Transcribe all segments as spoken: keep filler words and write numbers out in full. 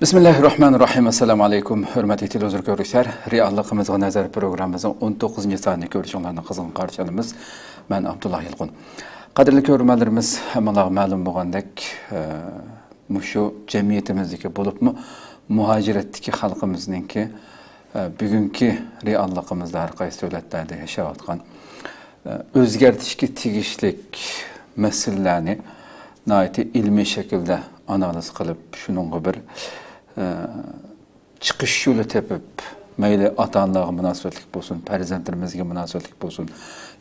بىسمىللاھىررەھمانىررەھىم. ئەسسالامۇ ئەلەيكۇم، ھۆرمەتلىك تېلېۋىزور كۆرگۈچىلەر. رېئاللىقىمىزغا نەزەر پروگراممىمىزنىڭ ئون توققۇزىنچى سانىنى كۆرۈشۈڭلارنى قىزغىن قارشى ئالىمىز. مەن ئابدۇللا يالقۇن. قەدىرلىك كۆرۈرمەنلىرىمىز، ھەممىڭلارغا مەلۇم بولغاندەك، ئە، مۇشۇ جەمئىيىتىمىزدىكى، بولۇپمۇ مۇھاجىرەتتىكى خەلقىمىزنىڭكى، ئە، بۈگۈنكى رېئاللىقىمىزدا ھەر قايسى دۆلەتلەردە ياشاۋاتقان، ئە، ئۆزگەرتىشكە تېگىشلىك مەسىلىلەرنى ناھايىتى ئىلمىي شەكىلدە ئانالىز قىلىپ، شۇنىڭغا بىر، ئە، چىقىش يولى تېپىپ، مەيلى ئاتا-ئانىلارغا مۇناسىۋەتلىك بولسۇن، پەرزەنتلىرىمىزگە مۇناسىۋەتلىك بولسۇن،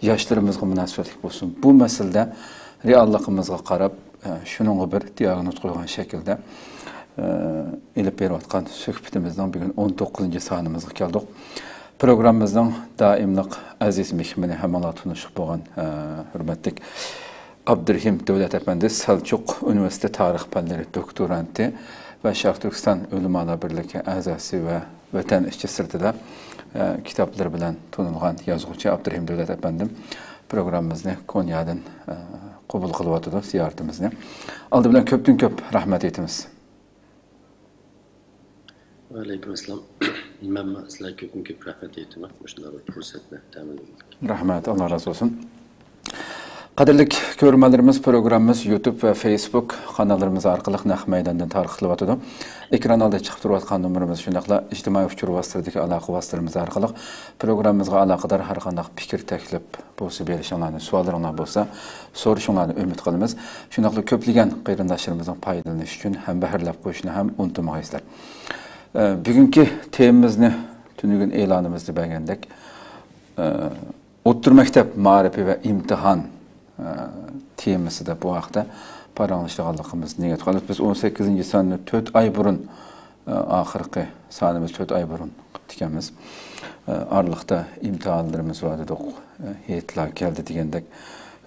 ياشلىرىمىزغا مۇناسىۋەتلىك بولسۇن، بۇ مەسىلىدە رېئاللىقىمىزغا قاراپ، ئە، شۇنىڭغا بىر دىئاگنوز قويغان شەكىلدە، ئە، ئېلىپ بېرىۋاتقان سۆھبىتىمىزنىڭ بۈگۈن ئون توققۇزىنچى سانىمىزغا كەلدۇق. پروگراممىمىزنىڭ دائىملىق ئەزىز مېھمىنى، ھەممىڭلار تونۇشلۇق بولغان، ئە، ھۆرمەتلىك ئابدۇرېھىم دۆلەت ئەپەندى، سەلچۇق ئۇنىۋېرسىتېتى تارىخ پەنلىرى دوكتورانتى ۋە شەرقىي تۈركىستان ئۆلىمالار بىرلىكى ئەزاسى ۋە ۋەتەن ئىچى سىرتىدا، ئە، كىتابلىرى بىلەن تونۇلغان يازغۇچى ئابدۇرېھىم دۆلەت ئەپەندىم پروگراممىمىزنى كونيادىن، ئە، قوبۇل قىلىۋاتىدۇ زىيارىتىمىزنى. ئالدى بىلەن كۆپتىن كۆپ رەھمەت ئېيتىمىز. ۋەئەلەيكۇم ئەسسالام. مەنمۇ سىلەرگە كۆپتىن كۆپ رەھمەت ئېيتىمەن، مۇشۇنداق بىر پۇرسەتنى تەمىنلىگەنلىككە. رەھمەت، ئاللا رازى بولسۇن. قەدىرلىك كۆرۈرمەنلىرىمىز، پروگراممىمىز يۇتۇب ۋە فېيسبۇك قاناللىرىمىز ئارقىلىق نەق مەيداندىن تارقىتىلىۋاتىدۇ. ئېكران ئالدىدا چىقىپ تۇرۇۋاتقان نومۇرىمىز، شۇنداقلا ئىجتىمائىي ئۇچۇر ۋاسىتىلىرىدىكى ئالاقە ۋاسىتىلىرىمىز ئارقىلىق پروگراممىمىزغا ئالاقىدار ھەر قانداق پىكىر، تەكلىپ بولسا بېرىشىڭلارنى، سوئاللىرىڭلار بولسا سورىشىڭلارنى ئۈمىد قىلىمىز. شۇنداقلا كۆپلىگەن قېرىنداشلىرىمىزنىڭ پايدىلىنىشى ئۈچۈن ھەمبەھىرلەپ قويۇشنى ھەم ئۇنتۇمىغايسىلەر. ئە، بۈگۈنكى تېمىمىزنى تۈنۈگۈن ئېلانىمىزدا بەرگەندەك، ئە، ئوتتۇرا مەكتەپ مائارىپى ۋە ئىمتىھان، ئە، تېمىسىدا بۇ ھەقتە پاراڭلىشىدىغانلىقىمىزنى نىيەت قىلىپ، بىز ئون سەككىزىنچى ساننى تۆت ئاي بۇرۇن، ئە، ئاخىرقى سانىمىز تۆت ئاي بۇرۇن قىپتىكەنمىز. ئە، ئارىلىقتا ئىمتىھانلىرىمىز بار دېدۇق، ئە، ھېيتلار كەلدى دېگەندەك،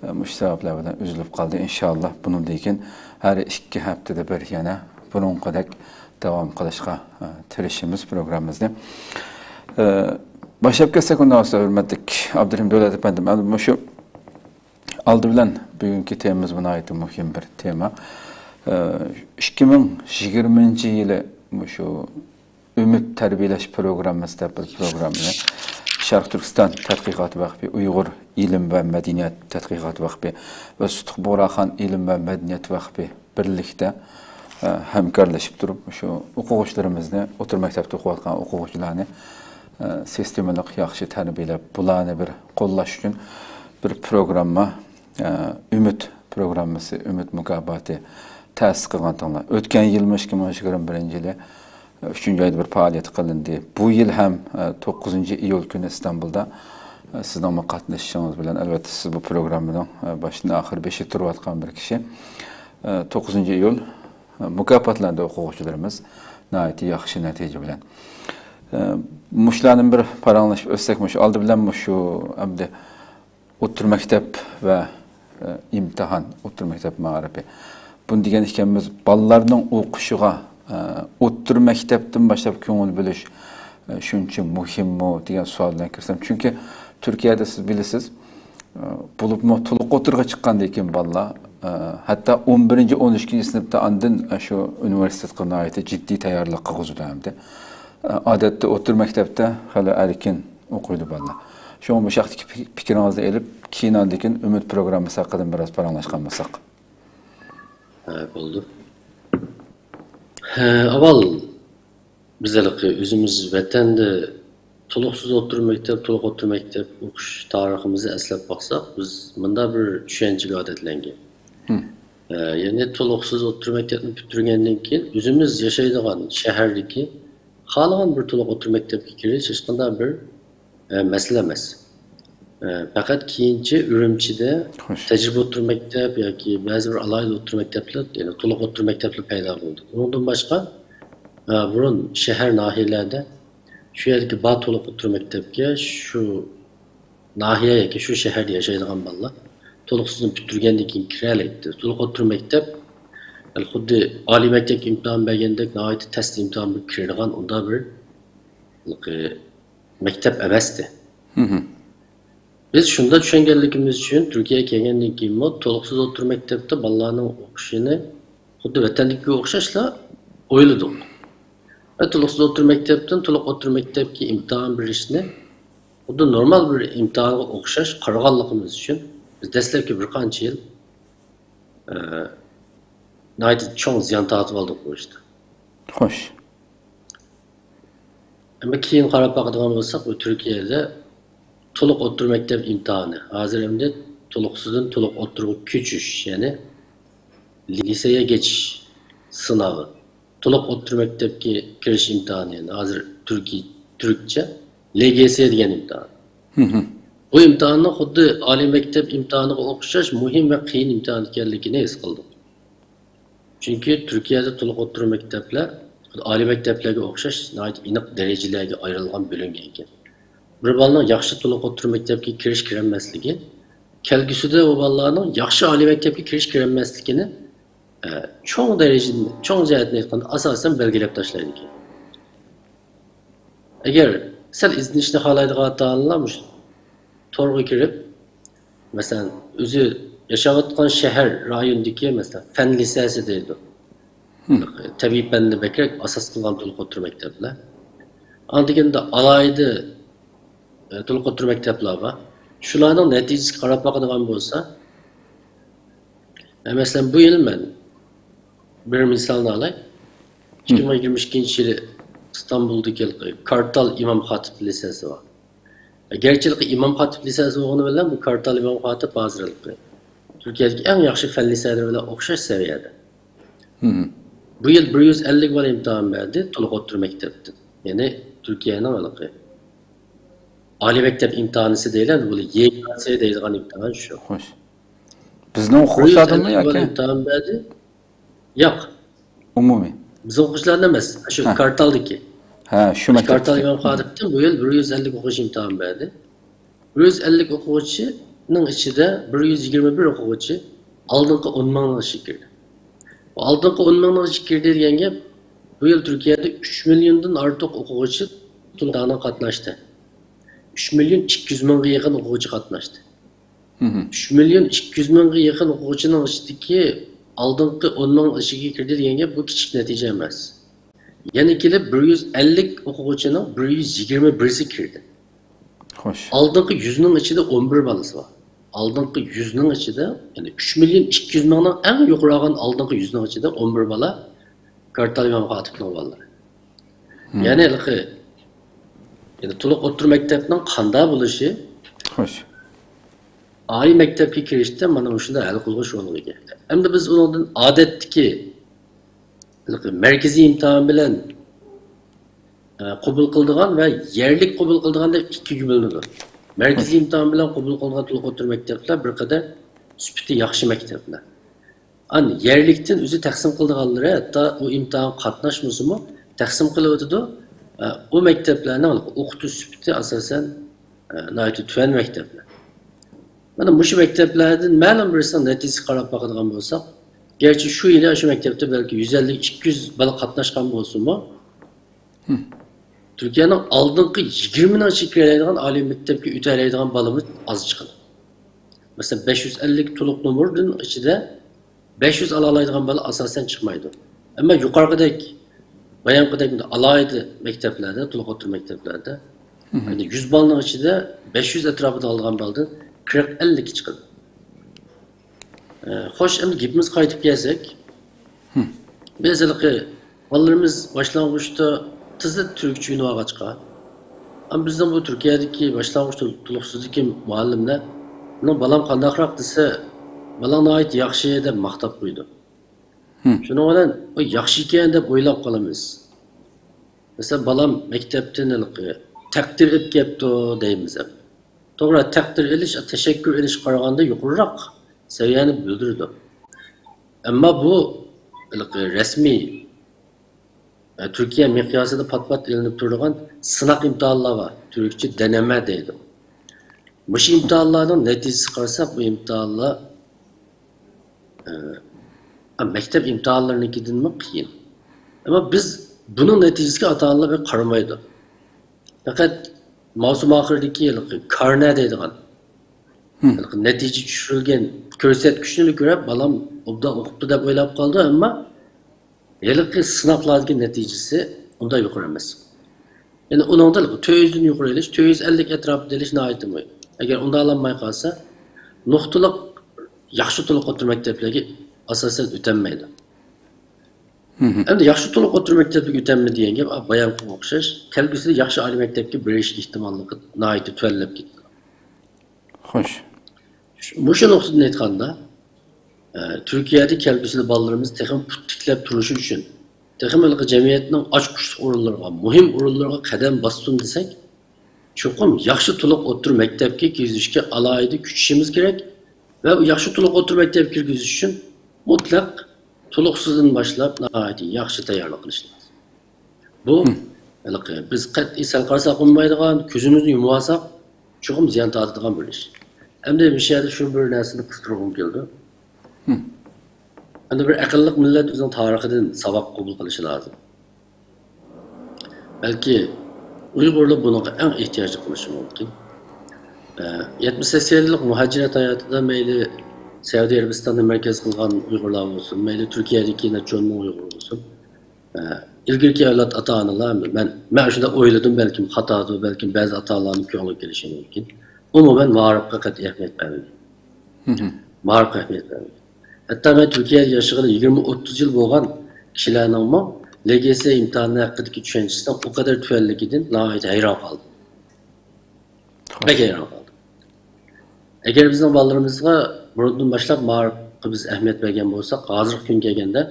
ئە، مۇشۇ سەۋەبلەر بىلەن ئۈزۈلۈپ قالدى. ئىنشاللا بۇنىڭدىن كېيىن ھەر ئىككى ھەپتىدە بىر يەنە بۇرۇنقىدەك داۋام قىلىشقا، ئە، تىرىشىمىز پروگراممىمىزنى. ئە، باشلاپ كەتسەك ئۇنداق بولسا، ھۆرمەتلىك ئابدۇرېھىم دۆلەت ئەپەندىم، ئەمدى مۇشۇ ئالدى بىلەن بۈگۈنكى تېمىمىز ناھايىتى مۇھىم بىر تېما. ئە، ئىككى مىڭ يىگىرمىنچى يىلى مۇشۇ ئۈمىد تەربىيەلەش پروگراممىسى دەپ بىر پروگراممىنى شەرقىي تۈركىستان تەتقىقات ۋەقپى، ئۇيغۇر ئىلىم ۋە مەدەنىيەت تەتقىقات ۋەقپى ۋە سۇتۇق بۇغراخان ئىلىم ۋە مەدەنىيەت ۋەقپى بىرلىكتە، ئە، ھەمكارلىشىپ تۇرۇپ، شۇ ئوقۇغۇچىلىرىمىزنى، ئوتتۇرا مەكتەپتە ئوقۇۋاتقان ئوقۇغۇچىلارنى، ئە، سىستېمىلىق ياخشى تەربىيەلەپ، بۇلارنى بىر قوللاش ئۈچۈن بىر پروگرامما، ئە، ئۈمىد پروگراممىسى، ئۈمىد مۇكاپاتى تەسىس قىلغانتىڭلار. ئۆتكەن يىلمۇ، ئىككى مىڭ يىگىرمە بىرىنچى يىلى، ئۈچىنچى ئايدا بىر پائالىيەت قىلىندى. بۇ يىل ھەم، ئە، توققۇزىنچى ئىيۇل كۈنى ئىستانبۇلدا، ئە، سىزنىڭمۇ قاتنىشىشىڭىز بىلەن، ئەلۋەتتە، سىز بۇ پروگراممىنىڭ، ئە، باشتىن ئاخىر بېشى تۇرۇۋاتقان بىر كىشى. ئە، توققۇزىنچى ئىيۇل، ئە، مۇكاپاتلاندى ئوقۇغۇچىلىرىمىز ناھايىتى ياخشى نەتىجە بىلەن. ئە، مۇشۇلاردىن بىر پاراڭلىشىپ ئۆتسەك، مۇشۇ ئالدى بىلەن مۇشۇ ئەمدى ئوتتۇرا مەكتەپ ۋە، ئە، ئىمتىھان، ئوتتۇرا مەكتەپ مائارىپى. بۇنى دېگەن ئىكەنمىز، بالىلارنىڭ ئوقۇشىغا، ئە، ئوتتۇرا مەكتەپتىن باشلاپ كۆڭۈل بۆلۈش، ئە، شۇنچە مۇھىممۇ دېگەن سوئال بىلەن كىرسەم. چۈنكى تۈركىيەدە سىز بىلىسىز، ئە، بولۇپمۇ تولۇق ئوتتۇرىغا چىققاندىن كېيىن بالىلار، ئە، ھەتتا ئون بىرىنچى، ئون ئىككىنچى سىنىپتا ئاندىن، ئە، شۇ ئۇنىۋېرسىتېتقا ناھايىتى جىددىي تەييارلىق قىلغۇزىدۇ ئەمدى. ئە، ئادەتتە ئوتتۇرا مەكتەپتە خېلى ئەركىن ئوقۇيدۇ بالىلار. شۇڭا مۇشۇ ھەقتىكى پىك-، پىكرىڭىزنى ئېلىپ، كېيىن ئاندىن كېيىن ئۈمىد پروگراممىسى ھەققىدە بىراز پاراڭلاشقان بولساق. ھە، بولىدۇ. ھە، ئاۋۋال بىز ھېلىقى ئۆزىمىز ۋەتەندە تولۇقسىز ئوتتۇرا مەكتەپ، تولۇق ئوتتۇرا مەكتەپ ئوقۇش تارىخىمىزنى ئەسلەپ باقساق، بىز مۇنداق بىر چۈشەنچىگە ئادەتلەنگەن. ھە، يەنى تولۇقسىز ئوتتۇرا مەكتەپنى پۈتتۈرگەندىن كېيىن ئۆزىمىز ياشايدىغان شەھەردىكى خالىغان بىر تولۇق ئوتتۇرا مەكتەپكە كىرىش ھېچقانداق بىر، ئە، مەسىلە ئەمەس. ئە، پەقەت كېيىنچە ئۈرۈمچىدە خوش. تەجرىبە ئوتتۇرا مەكتەپ ياكى بەزى بىر ئالاھىدە ئوتتۇرا مەكتەپلەر، يەنى تولۇق ئوتتۇرا مەكتەپلەر پەيدا بولدى. ئۇنىڭدىن باشقا، ئە، بۇرۇن شەھەر، ناھىيەلەردە شۇ يەردىكى بار تولۇق ئوتتۇرا مەكتەپكە شۇ ناھىيە ياكى شۇ شەھەردە ياشايدىغان بالىلار تولۇقسىزنى پۈتتۈرگەندىن كېيىن كىرەلەيتتى. تولۇق ئوتتۇرا مەكتەپ، يەنى خۇددى ئالىي مەكتەپكە ئىمتىھان بەرگەندەك ناھايىتى تەستە ئىمتىھان بېرىپ كىرىدىغان ئۇنداق بىر، ھېلىقى، مەكتەپ ئەمەستى. بىز شۇنداق چۈشەنگەنلىكىمىز ئۈچۈن تۈركىيەگە كەلگەندىن كېيىنمۇ تولۇقسىز ئوتتۇرا مەكتەپتە بالىلارنىڭ ئوقۇشىنى خۇددى ۋەتەندىكىگە ئوخشاشلا ئويلىدۇق. ۋە تولۇقسىز ئوتتۇرا مەكتەپتىن تولۇق ئوتتۇرا مەكتەپكە ئىمتىھان بېرىشنى خۇددى نورمال بىر ئىمتىھانغا ئوخشاش قارىغانلىقىمىز ئۈچۈن، بىز دەسلەپكى بىر قانچە يىل، ئە، ناھايىتى چوڭ زىيان تارتىۋالدۇق بۇ ئىشتا. خوش. ئەمما كېيىن قاراپ باقىدىغان بولساق، بۇ تۈركىيەدە تولۇق ئوتتۇرا مەكتەپ ئىمتىھانى، ھازىر ئەمدى تولۇقسىزدىن تولۇق ئوتتۇرىغا كۆچۈش، يەنى لىسېيە گېچىش سىناغى، تولۇق ئوتتۇرا مەكتەپكە كىرىش ئىمتىھانى، يەنى ھازىر تۈركىي، تۈركچە لېگېسې دېگەن ئىمتىھان. بۇ ئىمتىھاننىڭ خۇددى ئالىي مەكتەپ ئىمتىھانىغا ئوخشاش مۇھىم ۋە قىيىن ئىمتىھان ئىكەنلىكىنى ھېس قىلدۇق. چۈنكى تۈركىيەدە تولۇق ئوتتۇرا مەكتەپلەر ئالىي مەكتەپلەرگە ئوخشاش ناھايىتى ئېنىق دەرىجىلەرگە ئايرىلغان، بۆلۈنگەن ئىكەن. بىر بالىنىڭ ياخشى تولۇق ئوتتۇرا مەكتەپكە كىرىش كىرەلمەسلىكى كەلگۈسىدە ئۇ بالىلارنىڭ ياخشى ئالىي مەكتەپكە كىرىش كىرەلمەسلىكىنى، ئە، چوڭ دەرىجىدە، چوڭ جەھەتتىن ئېيتقاندا، ئاساسەن بەلگىلەپ تاشلايدىكەن. ئەگەر سەل ئىزدىنىشنى خالايدىغان ئاتا-ئانىلار مۇشۇ تورغا كىرىپ، مەسىلەن، ئۆزى ياشاۋاتقان شەھەر رايونىدىكى، مەسىلەن، پەن لىسېسى دەيدۇ. تەبىئىي پەننى بەكرەك ئاساس قىلغان تولۇق ئوتتۇرا مەكتەپلەر. ئاندىن كېيىن ئالاھىدە، ئە، تولۇق ئوتتۇرا مەكتەپلەر بار. شۇلارنىڭ نەتىجىسىگە قاراپ باقىدىغان بولسا، ئە، مەسىلەن، بۇ يىل مەن بىر مىسالنى ئالاي. ئىككى مىڭ يىگىرمە ئىككىنچى يىلى ئىستانبۇلدىكى كارتال ئىمام خاتىپ لىسېسى بار. گەرچىلىكى ئىمام خاتىپ لىسېسى بولغىنى بىلەن، بۇ كارتال ئىمام خاتىپ ھازىرلىقى تۈركىيەدىكى ئەڭ ياخشى پەن لىسېلىرى بىلەن ئوخشاش سەۋىيەدە. بۇ يىل بىر يۈز ئەللىك بالا ئىمتىھان بەردى تولۇق ئوتتۇرا مەكتەپتىن. يەنى تۈركىيەنىڭ ھېلىقى ئالىي مەكتەپ ئىمتىھانىسى دەيلى، بۇ يېگاسې دەيدىغان ئىمتىھان شۇ. خوش. بىزنىڭ بىر يۈز ئوقۇغۇچىلاردىنمۇ ئەللىك بالا ياكى؟ ئىمتىھان بەردى. ياق. ئومۇمىي. بىزنىڭ ئوقۇغۇچىلارنىڭ ئەمەس، شۇ ھە. كارتالدىكى. ھە، شۇ مەكتەپتىكى. كارتال ئىمام خاتىپتىن بۇ يىل بىر يۈز ئەللىك ئوقۇغۇچى ئىمتىھان بەردى. بىر يۈز ئەللىك ئوقۇغۇچىنىڭ ئىچىدە بىر يۈز يىگىرمە بىر ئوقۇغۇچى ئالدىنقى ئون مىڭنىڭ ئىچىگە كىردى. بۇ ئالدىنقى ئون مىڭنىڭ ئىچىگە كىردى دېگەن گەپ، بۇ يىل تۈركىيەدە ئۈچ مىليوندىن ئارتۇق ئوقۇغۇچى تولۇق ئىمتىھانغا قاتناشتى. ئۈچ مىليون ئىككى يۈز مىڭغا يېقىن ئوقۇغۇچى قاتناشتى. ئۈچ مىليون ئىككى يۈز مىڭغا يېقىن ئوقۇغۇچىنىڭ ئىچىدىكى ئالدىنقى ئون مىڭ ئىچىگە كىردى دېگەن گەپ، بۇ كىچىك نەتىجە ئەمەس. يەنە كېلىپ بىر يۈز ئەللىك ئوقۇغۇچىنىڭ بىر يۈز يىگىرمە بىرسى كىردى. خوش. ئالدىنقى يۈزنىڭ ئىچىدە ئون بىر بالىسى بار. ئالدىنقى يۈزنىڭ ئىچىدە، يەنى ئۈچ مىليون ئىككى يۈز مىڭنىڭ ئەڭ يۇقىرى ئالغان ئالدىنقى يۈزنىڭ ئىچىدە ئون بىر بالا كارتال ئىمام خاتىپنىڭ بالىلىرى. يەنى ھېلىقى، يەنى تولۇق ئوتتۇرا مەكتەپنىڭ قانداق بولۇشى، خوش. ئالىي مەكتەپكە كىرىشتە مانا مۇشۇنداق ھەل قىلغۇچ رولغا ئىگە. ئەمدى بىز ئۇنىڭدىن ئادەتتىكى ھېلىقى مەركىزىي ئىمتىھان بىلەن، ئە، قوبۇل قىلىدىغان ۋە يەرلىك قوبۇل قىلىدىغان دەپ ئىككىگە بۆلۈنىدۇ. مەركىزىي ئىمتىھان بىلەن قوبۇل قىلىنغان تولۇق ئوتتۇرا مەكتەپلەر بىر قەدەر سۈپىتى ياخشى مەكتەپلەر. ئان يەرلىكتىن ئۆزى تەقسىم قىلىدىغانلىرى، ھەتتا ئۇ ئىمتىھانغا قاتناشمىسىمۇ تەقسىم قىلىۋېتىدۇ. ئە، ئۇ مەكتەپلەرنىڭ ئوقۇتۇش سۈپىتى ئاساسەن، ئە، ناھايىتى تۆۋەن مەكتەپلەر. مانا مۇشۇ مەكتەپلەردىن مەلۇم بىرسىنىڭ نەتىجىسىگە قاراپ باقىدىغان بولساق، گەرچە شۇ يىلى شۇ مەكتەپتە بەلكى يۈز ئەللىك، ئىككى يۈز بالا قاتناشقان بولسىمۇ، تۈركىيەنىڭ ئالدىنقى يىگىرمىنىڭ ئىچىگە كىرەلەيدىغان، ئالىي مەكتەپكە ئۆتەلەيدىغان بالىمىز ئاز چىقىدۇ. مەسىلەن، بەش يۈز ئەللىك تولۇق نومۇردىن ئىچىدە بەش يۈز ئالالايدىغان بالا ئاساسەن چىقمايدۇ. ئەمما يۇقىرىقىدەك، بايانقىدەك ئالاھىدە مەكتەپلەردە، تولۇق ئوتتۇرا مەكتەپلەردە، يەنى يۈز بالىنىڭ ئىچىدە بەش يۈز ئەتراپىدا ئالىدىغان بالىدىن قىرىق، ئەللىك چىقىدۇ. ئە، خوش، ئەمدى گېپىمىزگە قايتىپ كەلسەك، بىز ھېلىقى بالىلىرىمىز باشلانغۇچتا تېزلا تۈركچە ئۆگىنىۋالغاچقا، ئەمما بىزنىڭ بۇ تۈركىيەدىكى باشلانغۇچ تول-، تولۇقسىزدىكى مۇئەللىملەر، «مېنىڭ بالام قانداقراق؟» دېسە، «بالام ناھايىتى ياخشى» دەپ ماختاپ قويىدۇ. شۇنىڭ بىلەن، «ئۇ ياخشىكەن» دەپ ئويلاپ قالىمىز. مەسىلەن، «بالام مەكتەپتىن ھېلىقى تەقدىر ئېلىپ كەپتۇ» دەيمىز ھەم. توغرا، تەقدىر ئېلىش، تەشەككۈر ئېلىشقا قارىغاندا يۇقىرىراق سەۋىيەنى بىلدۈرىدۇ. ئەمما بۇ ھېلىقى رەسمىي، ئە، تۈركىيە مىقياسىدا پات-پات ئېلىنىپ تۇرىدىغان سىناق ئىمتىھانلار بار. تۈركچە دېنېمە دەيدۇ. مۇشۇ ئىمتىھانلارنىڭ نەتىجىسىگە قارىساق، بۇ ئىمتىھانلار، ئە، مەكتەپ ئىمتىھانلىرىنىڭكىدىنمۇ قىيىن. ئەمما بىز بۇنىڭ نەتىجىسىگە ئاتا-ئانىلار بەك قارىمايدۇ. پەقەت ماۋسۇم ئاخىرىدىكى ھېلىقى كارنە دەيدىغان، ھېلىقى نەتىجە چۈشۈرۈلگەن كۆرسەتكۈچنىلا كۆرۈپ، بالام ئوبدان ئوقۇپتۇ دەپ ئويلاپ قالىدۇ، ئەمما ھېلىقى سىناقلاردىكى نەتىجىسى ئۇنداق يۇقىرى ئەمەس. يەنى ئۇنىڭدا تۆت يۈزدىن يۇقىرى ئېلىش، تۆت يۈز ئەللىك ئەتراپىدا ئېلىش ناھايىتى مۇھىم. ئەگەر ئۇنداق ئالالماي قالسا، نۇقتىلىق ياخشى تولۇق ئوتتۇرا مەكتەپلەرگە ئاساسەن ئۆتەلمەيدۇ. ئەمدى ياخشى تولۇق ئوتتۇرا مەكتەپلەرگە ئۆتەلمەيدۇ دېگەن گەپ بايام قىلغان ئوخشاش. كەلگۈسىدە ياخشى ئالىي مەكتەپكە بېرىش ئېھتىماللىقى ناھايىتى تۆۋەنلەپ كېتىدۇ. خوش. مۇشۇ نۇقتىدىن ئېيتقاندا، ئە، تۈركىيەدە كەلگۈسىدە بالىلىرىمىز تېخىمۇ پۇت تىكلەپ تۇرۇشى ئۈچۈن، تېخىمۇ ھېلىقى جەمئىيەتنىڭ ئاچقۇچلۇق ئورۇنلىرىغا، مۇھىم ئورۇنلىرىغا قەدەم باسسۇن دېسەك، چوقۇم ياخشى تولۇق ئوتتۇرا مەكتەپكە كىرگۈزۈشكە ئالاھىدە كۈچىشىمىز كېرەك ۋە ياخشى تولۇق ئوتتۇرا مەكتەپكە كىرگۈزۈش ئۈچۈن مۇتلەق تولۇقسىزدىن باشلاپ ناھايىتى ياخشى تەييارلىق قىلىش لازىم. بۇ ھېلىقى بىز قەتئىي سەل قارىساق بولمايدىغان، كۆزىمىزنى يۇمۇۋالساق چوقۇم زىيان تارتىدىغان بىر ئىش. ئەمدى مۇشۇ يەردە شۇ بىر نەرسىنى قىستۇرغۇم كېلىدۇ. ئەمدى بىر ئەقىللىق مىللەت ئۆزىنىڭ تارىخىدىن ساۋاق قوبۇل قىلىشى لازىم. بەلكى ئۇيغۇرلار بۇنىڭغا ئەڭ ئېھتىياجلىق بولۇشى مۇمكىن. ئە، يەتمىش سەكسەن يىللىق مۇھاجىرەت ھاياتىدا مەيلى سەئۇدى ئەرەبىستاننى مەركەز قىلغان ئۇيغۇرلار بولسۇن، مەيلى تۈركىيەدىكى نەچچە ئون مىڭ ئۇيغۇر بولسۇن، ئە، ئىلگىرىكى ئەۋلاد ئاتا-ئانىلار، مەن، مەن شۇنداق ئويلىدىم، بەلكىم خاتادۇ، بەلكىم بەزى ئاتا-ئانىلارنىڭ كۆڭلىگە كېلىشى مۇمكىن. ئومۇمەن مائارىپقا قەتئىي ئەھمىيەت بەرمىدى. مائارىپقا ئەھمىيەت بەرمىدى. ھەتتا مەن تۈركىيەدە ياشىغىلى يىگىرمە ئوتتۇز يىل بولغان كىشىلەرنىڭمۇ لېگېسى ئىمتىھانى ھەققىدىكى چۈشەنچىسىنىڭ ئۇ قەدەر تۆۋەنلىكىدىن ناھايىتى ھەيران قالدىم. بەك ھەيران قالدىم. ئەگەر بىزنىڭ بالىلىرىمىزغا بۇرۇندىن باشلاپ مائارىپقا بىز ئەھمىيەت بەرگەن بولساق، ھازىرقى كۈنگە كەلگەندە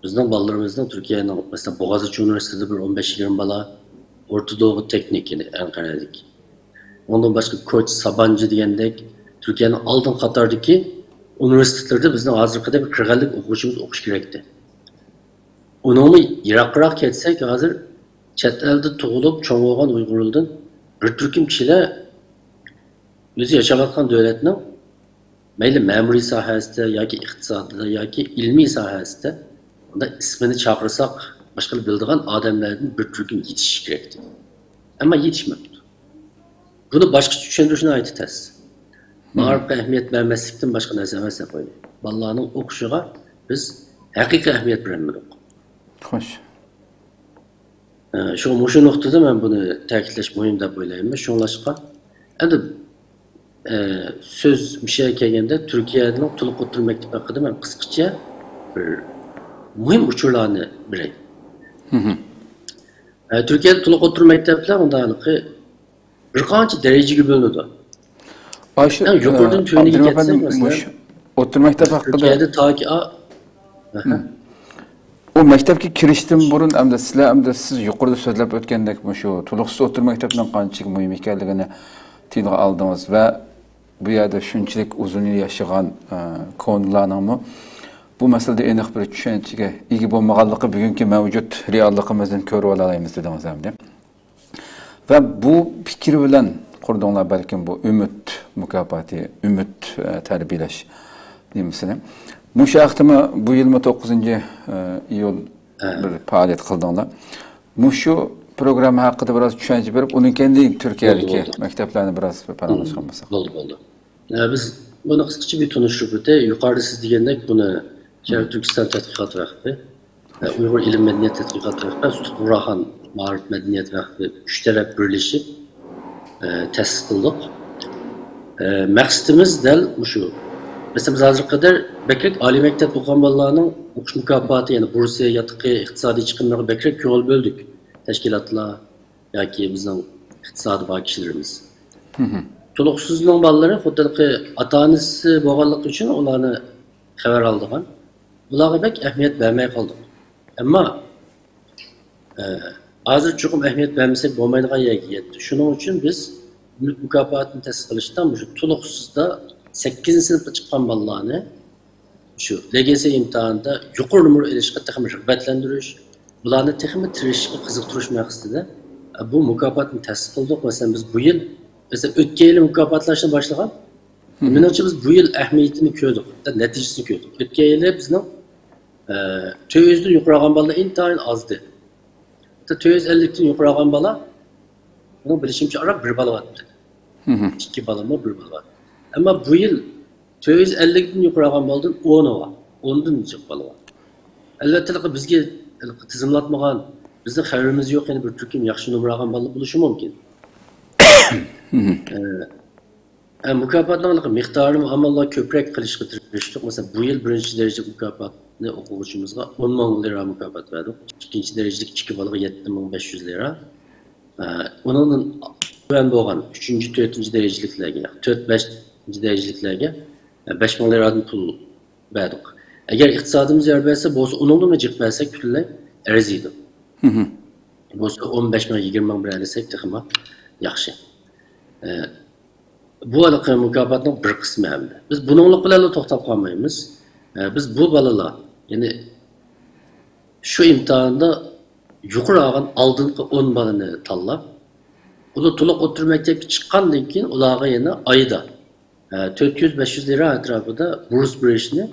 بىزنىڭ بالىلىرىمىزنىڭ تۈركىيەنىڭ، مەسىلەن، بوغازچى ئۇنىۋېرسىتېتىدا بىر ئون بەش يىگىرمە بالا، ئورتا دوغۇ تېخنىكىنى ئەنقەرەدىكى. ئۇنىڭدىن باشقا كوچ، سابانجى دېگەندەك تۈركىيەنىڭ ئالدىنقى قاتاردىكى ئۇنىۋېرسىتېتلىرىدا بىزنىڭ ھازىرقىدەك بىر قىرىق ئەللىك ئوقۇغۇچىمىز ئوقۇشى كېرەكتى. ئۇنىڭمۇ يىراقراق كەتسەك، ھازىر چەت ئەلدە تۇغۇلۇپ چوڭ بولغان ئۇيغۇرلاردىن بىر تۈركۈم كىشىلەر ئۆزى ياشاۋاتقان دۆلەتنىڭ مەيلى مەمۇرىي ساھەسىدە ياكى ئىقتىسادىدا ياكى ئىلمىي ساھەسىدە ئۇنداق ئىسمىنى چاقىرساق باشقىلار بىلىدىغان ئادەملەردىن بىر تۈركۈم يېتىشىشى كېرەكتى. ئەمما يېتىشمەپتۇ. بۇنى باشقىچە چۈشەندۈرۈش ناھايىتى تەس. مائارىپقا ئەھمىيەت بەرمەسلىكتىن باشقا نەرسە ئەمەس دەپ ئويلايمەن. بالىلارنىڭ ئوقۇشىغا بىز ھەقىقىي ئەھمىيەت بەرمىدۇق. خوش. ئە، شۇ، مۇشۇ نۇقتىدا مەن بۇنى تەكىتلەش مۇھىم دەپ ئويلايمەن. شۇڭلاشقا، ئەمدى، ئە، سۆز مۇشۇ يەرگە كەلگەندە، تۈركىيەنىڭ تولۇق ئوتتۇرا مەكتەپ ھەققىدە مەن قىسقىچە بىر مۇھىم ئۇچۇرلارنى بېرەي. ئە، تۈركىيەدە تولۇق ئوتتۇرا مەكتەپلەر مۇنداقلىقى بىر قانچە دەرىجىگە بۆلۈنىدۇ. ئاشۇ، ئەڭ يۇقىرىدىن ئە، تۆۋىنىگە ئابدۇرېھىم كەلسەك، ئەپەندى، مەسىلەن، مۇشۇ ئوتتۇرا مەكتەپ ھەققىدە تۈركىيەدە تاكى ئا-، ئەھە. ئۇ مەكتەپكە كىرىشتىن بۇرۇن ئەمدى سىلەر، ئەمدى سىز يۇقىرىدا سۆزلەپ ئۆتكەندەك، مۇشۇ تولۇقسىز ئوتتۇرا مەكتەپنىڭ قانچىلىك مۇھىم ئىكەنلىكىنى تىلغا ئالدىڭىز ۋە بۇ يەردە شۇنچىلىك ئۇزۇن يىل ياشىغان، ئە، كونىلارنىڭمۇ بۇ مەسىلىدە ئېنىق بىر چۈشەنچىگە ئىگە بولمىغانلىقى بۈگۈنكى مەۋجۇت رېئاللىقىمىزدىن كۆرۈۋالالايمىز دېدىڭىز ئەمدى. ۋە بۇ پىكىر بىلەن قۇردۇڭلار بەلكىم بۇ ئۈمىد مۇكاپاتى، ئۈمىد، ئە، تەربىيەلەش نېمىسىنى. مۇشۇ ھەقتىمۇ بۇ يىلمۇ توققۇزىنچى، ئە، ئىيۇل بىر پائالىيەت قىلدىڭلار. مۇشۇ پروگرامما ھەققىدە بىراز چۈشەنچە بېرىپ، ئۇنىڭ كەينىدىن تۈركىيەدىكى مەكتەپلەرنى بىراز پاراڭلاشقان بولساق. بولدى، بولدى. ئە، بىز بۇنى قىسقىچە بىر تونۇشتۇرۇپ ئۆتەي. يۇقىرىدا سىز دېگەندەك، بۇنى شەرقىي تۈركىستان تەتقىقات ۋەقپى، ئە، ئۇيغۇر ئىلىم مەدەنىيەت تەتقىقات ۋەقپى، سۇتۇق بۇغراخان مائارىپ مەدەنىيەت ۋەقپى ئۈچ تەرەپ بىرلىشىپ، ئە، تەسىس قىلدۇق. ئە، مەقسىتىمىز دەل مۇشۇ. مەسىلەن، بىز ھازىرغا قەدەر بەكرەك ئالىي مەكتەپتە ئوقۇغان بالىلارنىڭ ئوقۇش مۇكاپاتى، يەنى بۇرسا، ياتىقى، ئىقتىسادىي چىقىملىرىغا بەكرەك كۆڭۈل بۆلدۇق. تەشكىلاتلار، ياكى بىزنىڭ ئىقتىسادى بار كىشىلىرىمىز. تولۇقسىزنىڭ بالىلىرى خۇددى ئاتا-ئانىسى بولغانلىقى ئۈچۈن ئۇلارنى خەۋەر ئالىدىغان. ئۇلارغا بەك ئەھمىيەت بەرمەي قالدۇق. ئەمما، ئە، ھازىر چوقۇم ئەھمىيەت بەرمىسەك بولمايدىغان يەرگە يەتتى. شۇنىڭ ئۈچۈن بىز ئۈمىد مۇكاپاتىنى تەسىس قىلىشتا مۇشۇ تولۇقسىزدا سەككىزىنچى سىنىپقا چىققان بالىلارنى شۇ لېگېسى ئىمتىھانىدا يۇقىرى نومۇر ئېلىشقا تېخىمۇ رىغبەتلەندۈرۈش، بۇلارنى تېخىمۇ تىرىشىشقا قىزىقتۇرۇش مەقسىتىدە، ئە، بۇ مۇكاپاتنى تەسىس قىلدۇق. مەسىلەن، بىز بۇ يىل، مەسىلەن، ئۆتكەن يىلى مۇكاپاتلاشنى باشلىغان. مېنىڭچە، بىز بۇ يىل ئەھمىيىتىنى كۆردۇق، نەتىجىسىنى كۆردۇق. ئۆتكەن يىلى بىزنىڭ، ئە، تۆت يۈزدىن يۇقىرى ئالغان بالىلار ئىنتايىن ئازدى. ھەتتا تۆت يۈز ئەللىكتىن يۇقىرى ئالغان بالا، مېنىڭ بىلىشىمچە، ئاران بىر بالا بارتتى. ئىككى بالىمۇ، بىر بالا بارتتى. ئەمما بۇ يىل تۆت يۈز ئەللىكتىن يۇقىرى ئالغان بالىدىن ئونى بار. ئوندىن جىق بالا بار. ئەلۋەتتە، بىزگە تىزىملاتمىغان، بىزنىڭ خەۋىرىمىز يوق، يەنە بىر تۈركۈم ياخشى نومۇر ئالغان بالىلار بولۇشى مۇمكىن. ئە، ئە، مۇكاپاتنىڭ مىقدارىنى ئاماللار كۆپرەك قىلىشقا تىرىشتۇق. مەسىلەن، بۇ يىل بىرىنچى دەرىجىلىك مۇكاپاتنى ئوقۇغۇچىمىزغا ئون مىڭ لىرا مۇكاپات بەردۇق. ئىككىنچى دەرىجىلىك ئىككى بالىغا يەتتە مىڭ بەش يۈز لىرا. ئە، ئۇنىڭدىن تۆۋەن بولغان ئۈچىنچى، تۆتىنچى دەرىجىلىكلەرگە، تۆت، بەشىنچى دەرىجىلىكلەرگە، ئە، بەش مىڭ لىرادىن پۇل بەردۇق. ئەگەر ئىقتىسادىمىز يار بەرسە، بولسا ئۇنىڭدىنمۇ جىق بەرسەك پۈتۈنلەي ئەرزىيدۇ. بولسا ئون بەش مىڭ، يىگىرمە مىڭ بېرەلىسەك تېخىمۇ ياخشى. ئە، بۇ ھېلىقى مۇكاپاتنىڭ بىر قىسمى ئەمدى. بىز بۇنىڭلىق بىلەنلا توختاپ قالمايمىز. ئە، بىز بۇ بالىلار، يەنى شۇ ئىمتىھاندا يۇقىرى ئالغان ئالدىنقى ئون بالىنى تاللاپ، ئۇلار تولۇق ئوتتۇرا مەكتەپكە چىققاندىن كېيىن ئۇلارغا يەنە ئايدا، ئە، تۆت يۈز، بەش يۈز لىرا ئەتراپىدا بۇرس بېرىشنى،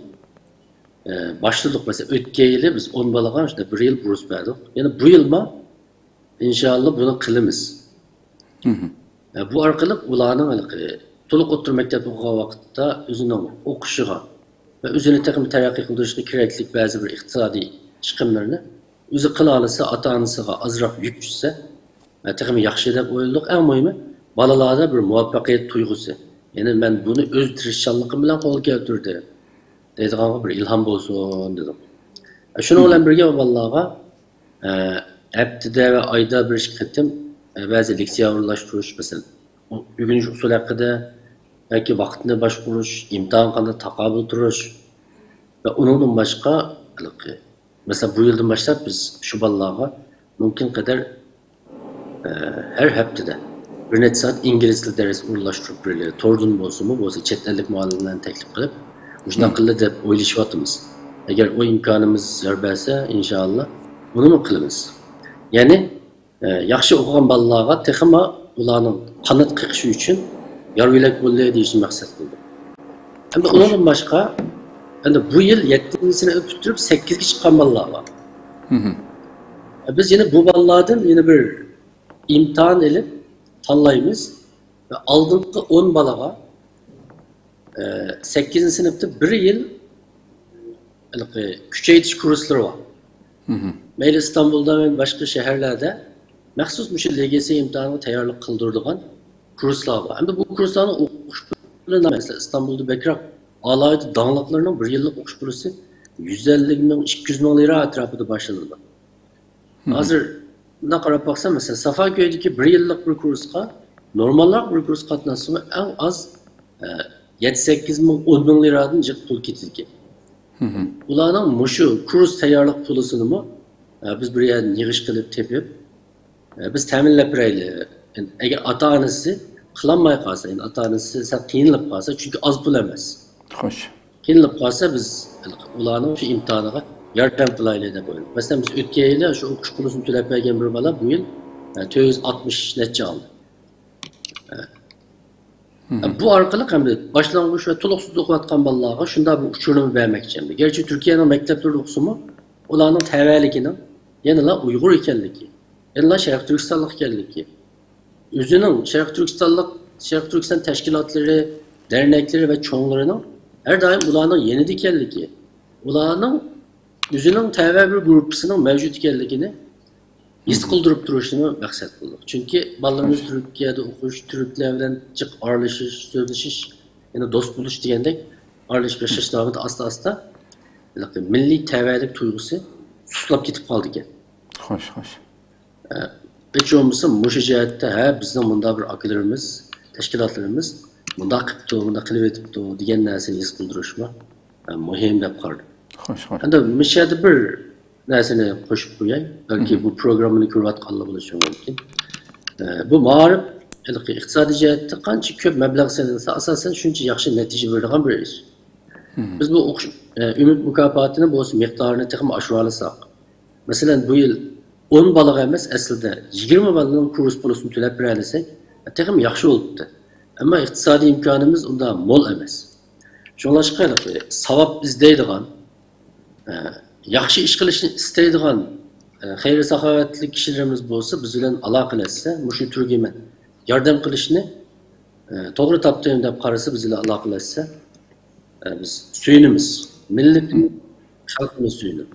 ئە، باشلىدۇق. مەسىلەن، ئۆتكەن يىلى بىز ئون بالىغا شۇنداق بىر يىل بۇرس بەردۇق. يەنە بۇ يىلمۇ ئىنشائاللا بۇنى قىلىمىز. ئە، بۇ ئارقىلىق ئۇلارنىڭ ھېلىقى تولۇق ئوتتۇرا مەكتەپتە ئوقۇغان ۋاقىتتا ئۆزىنىڭ ئوقۇشىغا ۋە ئۆزىنى تېخىمۇ تەرەققىي قىلدۇرۇشقا كېرەكلىك بەزى بىر ئىقتىسادىي چىقىملىرىنى ئۆزى قىلالىسا، ئاتا-ئانىسىغا ئازراق يۈك چۈشسە، ئە، تېخىمۇ ياخشى دەپ ئويلىدۇق. ئەڭ مۇھىمى، بالىلاردا بىر مۇۋەپپەقىيەت تۇيغۇسى. يەنى مەن بۇنى ئۆز تىرىشچانلىقىم بىلەن قولغا كەلتۈردۈم دەيدىغانغا بىر ئىلھام بولسۇن دېدۇق. شۇنىڭ بىلەن بىرگە بالىلارغا، ئە، ھەپتىدە ۋە ئايدا بىر ئىككى قېتىم، ئە، بەزى لېكسىيە ئورۇنلاشتۇرۇش، مەسىلەن، ئۆگىنىش ئۇسۇلى ھەققىدە ياكى ۋاقىتنى باشقۇرۇش، ئىمتىھانغا قانداق تاقابىل تۇرۇش ۋە ئۇنىڭدىن باشقا، ھېلىقى، مەسىلەن، بۇ يىلدىن باشلاپ بىز شۇ بالىلارغا مۇمكىن قەدەر، ئە، ھەر ھەپتىدە بىر نەچچە سائەت ئىنگلىز تىلى دەرسى ئورۇنلاشتۇرۇپ بېرىلى، توردىن بولسىمۇ، بولسا چەت ئەللىك مۇئەللىملەرنى تەكلىپ قىلىپ، مۇشۇنداق قىلدى دەپ ئويلىشىۋاتىمىز. ئەگەر ئۇ ئىمكانىمىز يار بەرسە، ئىنشائاللا، ئۇنىمۇ قىلىمىز. يەنى، ئە، ياخشى ئوقۇغان بالىلارغا تېخىمۇ ئۇلارنىڭ قانات قېقىشى ئۈچۈن يار يۆلەك بولدى دېيىشنى مەقسەت قىلدۇق. ئەمدى ئۇنىڭدىن باشقا، ئەمدى بۇ يىل يەتتىنچى سىنىپنى پۈتتۈرۈپ سەككىزگە چىققان بالىلار بار. بىز يەنە بۇ بالىلاردىن يەنە بىر ئىمتىھان ئېلىپ تاللايمىز ۋە ئالدىنقى ئون بالىغا، ئە، سەككىزىنچى سىنىپتا بىر يىل ھېلىقى كۈچەيتىش كۇرسلىرى بار. مەيلى ئىستانبۇلدا، مەيلى باشقا شەھەرلەردە مەخسۇس مۇشۇ لېگسىيە ئىمتىھانىغا تەييارلىق قىلدۇرىدىغان كۇرسلار بار. ئەمدى بۇ كۇرسلارنىڭ ئوقۇش پۇلى، مەسىلەن، ئىستانبۇلدا بەكرەك ئالاھىدە داڭلىقلىرىنىڭ بىر يىللىق ئوقۇش پۇلىسى يۈز ئەللىك مىڭ، ئىككى يۈز مىڭ لىرا ئەتراپىدا باشلىنىدۇ. ھازىر مۇنداق قاراپ باقسام، مەسىلەن، سافاكۆيدىكى بىر يىللىق بىر كۇرسقا، نورمالراق بىر كۇرس قاتناشسىمۇ ئەڭ ئاز، ئە، يەتتە سەككىز مىڭ، ئون مىڭ لىرادىن جىق پۇل كېتىدىكەن. ئۇلارنىڭ مۇشۇ كۇرس تەييارلىق پۇلىسىنىمۇ، ئە، بىز بىر يەردىن يىغىش قىلىپ تېپىپ، ئە، بىز تەمىنلەپ بېرەيلى. ئەگەر ئاتا-ئانىسى قىلالماي قالسا، يەنى ئاتا-ئانىسى سەل قىينىلىپ قالسا، چۈنكى ئاز پۇل ئەمەس. خوش. قىينىلىپ قالسا، بىز ئۇلارنىڭ شۇ ئىمتىھانىغا ياردەم قىلايلى دەپ ئويلىدۇق. مەسىلەن، بىز ئۆتكەن يىلى شۇ ئوقۇش پۇلىسىنى تۆلەپ بەرگەن بىر بالا بۇ يىل، ئە، تۆت يۈز ئاتمىش نەچچە ئالدى. ئە، بۇ ئارقىلىق ئەمدى باشلانغۇچ ۋە تولۇقسىز ئوقۇۋاتقان بالىلارغا شۇنداق بىر ئۇچۇرنى بەرمەكچى ئەمدى. گەرچە تۈركىيەنىڭ مەكتەپلىرىدە ئوقۇسىمۇ، ئۇلارنىڭ تەۋەلىكىنىڭ يەنىلا ئۇيغۇر ئىكەنلىكى، يەنىلا شەرقىي تۈركىستانلىق ئىكەنلىكى، ئۆزىنىڭ شەرقىي تۈركىستانلىق، شەرقىي تۈركىستان تەشكىلاتلىرى، دەرنەكلىرى ۋە چوڭلىرىنىڭ ھەر دائىم ئۇلارنىڭ يېنىدا ئىكەنلىكى، ئۇلارنىڭ ئۆزىنىڭ تەۋە بىر گۇرۇپپىسىنىڭ مەۋجۇت ئىكەنلىكىنى ھېس قىلدۇرۇپ تۇرۇشنى مەقسەت قىلدۇق. چۈنكى بالىلىرىمىز تۈركىيەدە ئوقۇش، تۈركلەر بىلەن جىق ئارىلىشىش، سۆزلىشىش، يەنى دوست بولۇش دېگەندەك ئارىلىشىپ ياشاش داۋامىدا ئاستا-ئاستا ھېلىقى مىللىي تەۋەلىك تۇيغۇسى سۇسلاپ كېتىپ قالىدىكەن. خوش، خوش. ئە، ھېچ بولمىسا مۇشۇ جەھەتتە، ھە، بىزنىڭ مۇنداق بىر ئاكىلىرىمىز، تەشكىلاتلىرىمىز مۇنداق قىپتۇ، مۇنداق قىلىۋېتىپتۇ دېگەن نەرسىنى ھېس قىلدۇرۇشمۇ، ئە، مۇھىم دەپ قارىدىم. خوش، خوش. ئەمدى مۇشۇ يەردە بىر نەرسىنى قوشۇپ قوياي. بەلكى بۇ پروگراممىنى كۆرۈۋاتقانلار بولۇشى مۇمكىن. ئە، بۇ مائارىپ ھېلىقى ئىقتىسادىي جەھەتتە قانچە كۆپ مەبلەغ سېلىنسا، ئاساسەن شۇنچە ياخشى نەتىجە بېرىدىغان بىر ئىش. بىز بۇ ئوقۇش، ئە، ئۈمىد مۇكاپاتىنى بولسا مىقدارىنى تېخىمۇ ئاشۇرالىساق، مەسىلەن، بۇ يىل ئون بالىغا ئەمەس، ئەسلىدە يىگىرمە بالىنىڭ كۇرس پۇلىسىنى تۆلەپ بېرەلىسەك، تېخىمۇ ياخشى بولۇپتۇ. ئەمما ئىقتىسادىي ئىمكانىمىز ئۇنداق مول ئەمەس. شۇڭلاشقا، ھېلىقى ساۋاب ئىزدەيدىغان، ئە، ياخشى ئىش قىلىشنى ئىستەيدىغان، ئە، خەير-ساخاۋەتلىك كىشىلىرىمىز بولسا، بىز بىلەن ئالاقىلەشسە، مۇشۇ تۈرگە مەن ياردەم قىلىشنى، ئە، توغرا تاپتىم دەپ قارىسا، بىز بىلەن ئالاقىلەشسە، ئە، بىز سۆيۈنىمىز. مىللىتىمىز، خەلقىمىز سۆيۈنىدۇ.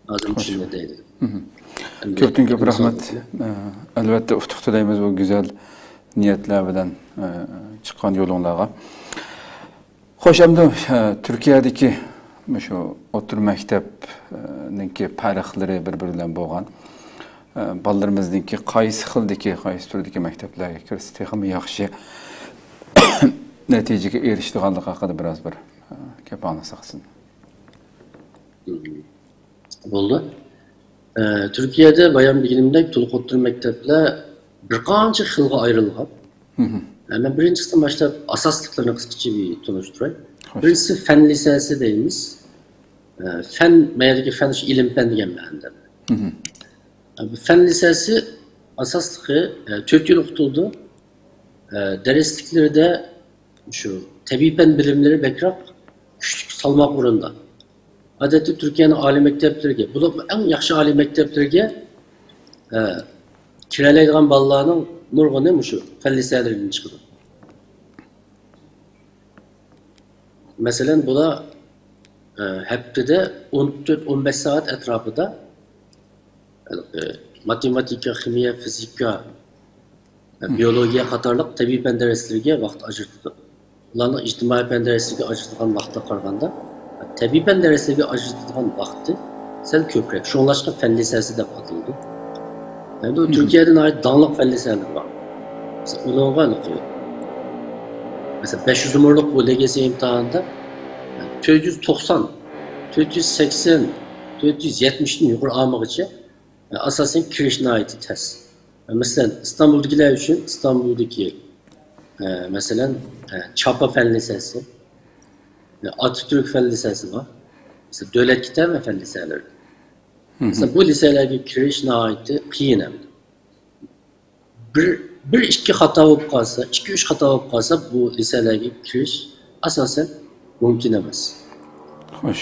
ھازىر شۇنى دەيدۇ. كۆپتىن كۆپ رەھمەت. ئە، ئەلۋەتتە، ئۇتۇق تىلەيمىز بۇ گۈزەل نىيەتلەر بىلەن، ئە، چىققان يولۇڭلارغا. خوش، ئەمدى، ئە، تۈركىيەدىكى مۇشۇ ئوتتۇرا مەكتەپنىڭكى پەرقلىرى بىر-بىرى بىلەن بولغان، ئە، بالىلىرىمىزنىڭكى قايسى خىلدىكى، قايسى تۈردىكى مەكتەپلەرگە كىرسە تېخىمۇ ياخشى نەتىجىگە ئېرىشىدىغانلىقى ھەققىدە بىراز بىر، ئە، گەپ ئاڭلىساق سىزدىن. بولدى. ئە، تۈركىيەدە بايام دېگىنىمدەك تولۇق ئوتتۇرا مەكتەپلەر بىر قانچە خىلغا ئايرىلغان. ئە، مەن بىرىنچىسىدىن باشلاپ ئاساسلىقلىرىنى قىسقىچە بىر تونۇشتۇراي. خوش. بىرىنچىسى فەن لىسەسى دەيمىز. ئە، فەن، مەيەردىكى فەن شۇ ئىلىم پەن دېگەن مەنىدە. ئە، بۇ فەن لىسەسى ئاساسلىقى، ئە، تۆت يىل ئوقۇتۇلىدۇ. ئە، دەرسلىكلىرىدە شۇ تەبىئىي پەن بىلىملىرى بەكرەك كۈچلۈك سالماق ئورۇندا. ئادەتتە تۈركىيەنىڭ ئالىي مەكتەپلىرىگە، بولۇپمۇ ئەڭ ياخشى ئالىي مەكتەپلىرىگە، ئە، كىرەلەيدىغان بالىلارنىڭ نۇرغۇنى مۇشۇ فەن لىسەلىرىدىن چىقىدۇ. مەسىلەن، بۇلار، ئە، ھەپتىدە ئون تۆت، ئون بەش سائەت ئەتراپىدا، ئە، ماتېماتىكا، خىمىيە، فىزىكا، بىيولوگىيە قاتارلىق تەبىئىي پەن دەرسلىرىگە ۋاقىت ئاجرىتىدۇ. ئۇلارنىڭ ئىجتىمائىي پەن دەرسلىرىگە ئاجرىتىدىغان ۋاقتىغا قارىغاندا، تەبىئىي پەن دەرسلىرىگە ئاجرىتىدىغان ۋاقتى سەل كۆپرەك. شۇڭلاشقا فەن لىسەسى دەپ ئاتىلىدۇ. ئەمدى ئۇ تۈركىيەدە ناھايىتى داڭلىق فەن لىسەلىرى بار. مەسىلەن، ئۇنىڭغا، مەسىلەن، بەش يۈز نومۇرلۇق بۇ لېگسىيە ئىمتىھانىدا تۆت يۈز توقسان، تۆت يۈز سەكسەن، تۆت يۈز يەتمىشتىن يۇقىرى ئالمىغۇچە ئاساسەن كىرىش ناھايىتى تەس. مەسىلەن، ئىستانبۇلدىكىلەر ئۈچۈن ئىستانبۇلدىكى، ئە، مەسىلەن، ئە، چاپا فەن لىسەسى، ئە، ئاتاتۈرك فەن لىسەسى بار. مەسىلەن، دۆلەت كېتەرمە فەن لىسەلىرى. مەسىلەن، بۇ لىسەلەرگە كىرىش ناھايىتى قىيىن ئەمدى. بىر، بىر ئىككى خاتا بولۇپ قالسا، ئىككى ئۈچ خاتا بولۇپ قالسا، بۇ لىسەلەرگە كىرىش ئاساسەن مۇمكىن ئەمەس. خوش.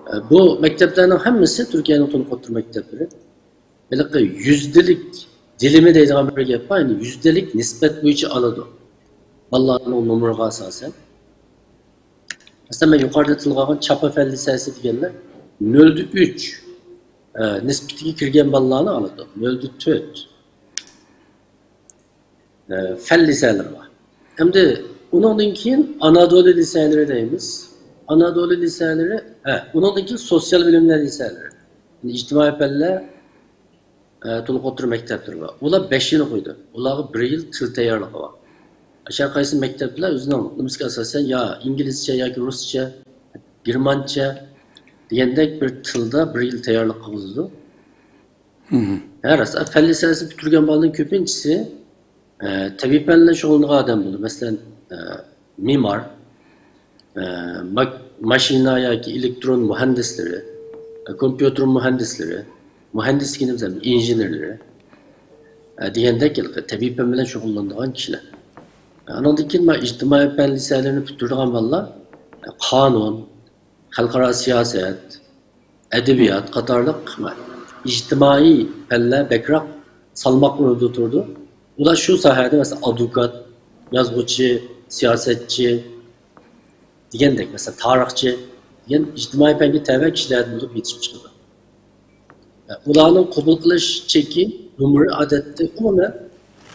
ئە، بۇ مەكتەپلەرنىڭ ھەممىسى تۈركىيەنىڭ تولۇق ئوتتۇرا مەكتەپلىرى. ھېلىقى يۈزدىلىك دىلىمى دەيدىغان بىر گەپ بار، يەنى يۈزدىلىك نىسبەت بويىچە ئالىدۇ. بالىلارنىڭ نومۇرىغا ئاساسەن. مەسىلەن، مەن يۇقىرىدا تىلغا ئالغان چاپا فەن لىسەسى دېگەنلەر نۆلدە ئۈچ، ئە، نىسبىتىگە كىرگەن بالىلارنى ئالىدۇ. نۆلدە تۆت، ئە، فەن لىسەلىرى بار. ئەمدى ئۇنىڭدىن كېيىن ئانادولى لىسەلىرى دەيمىز. ئانادولى لىسەلىرى، ھە، ئۇنىڭدىن كېيىن سوتسىيال بىلىملەر لىسەلىرى. ئىجتىمائىي پەنلەر، ئە، تولۇق ئوتتۇرا مەكتەپلىرى بار. ئۇلار بەش يىل ئوقۇيدۇ. ئۇلارغا بىر يىل تىل تەييارلىقى بار. ھەر قايسى مەكتەپلەر ئۆزىنىڭ نېمىسىگە ئاساسەن يا ئىنگلىزچە ياكى رۇسچە، گېرمانچە دېگەندەك بىر تىلدا بىر يىل تەييارلىق قىلغۇزىدۇ. ھە، راست. فەن لىسەنسىنى پۈتتۈرگەن بالىنىڭ كۆپىنچىسى، ئە، تەبىئىي پەن بىلەن شۇغۇللىنىدىغان ئادەم بولىدۇ. مەسىلەن، ئە، مېمار، ئە، ما-، ماشىنا ياكى ئېلېكترون مۇھەندىسلىرى، ئە، كومپيۇتېر مۇھەندىسلىرى، مۇھەندىس دېگىنىمىز ئەمدى ئىنژېنېرلىرى، ئە، دېگەندەك تەبىئىي پەن بىلەن شۇغۇللىنىدىغان كىشىلەر. ئانىڭدىن كېيىن مانا ئىجتىمائىي پەن لىسەلىرىنى پۈتتۈرىدىغان بالىلار، ئە، قانۇن، خەلقئارا سىياسەت، ئەدەبىيات قاتارلىق ئىجتىمائىي پەنلەر بەكرەك سالماق ئورنىدا تۇرىدۇ. ئۇلار شۇ ساھەدە، مەسىلەن، ئادۋوكات، يازغۇچى، سىياسەتچى دېگەندەك، مەسىلەن، تارىخچى دېگەن ئىجتىمائىي پەنگە تەۋە كىشىلەردىن بولۇپ يېتىشىپ چىقىدۇ. ئۇلارنىڭ قوبۇل قىلىش چېكى، نومۇرى ئادەتتە ئومۇمەن،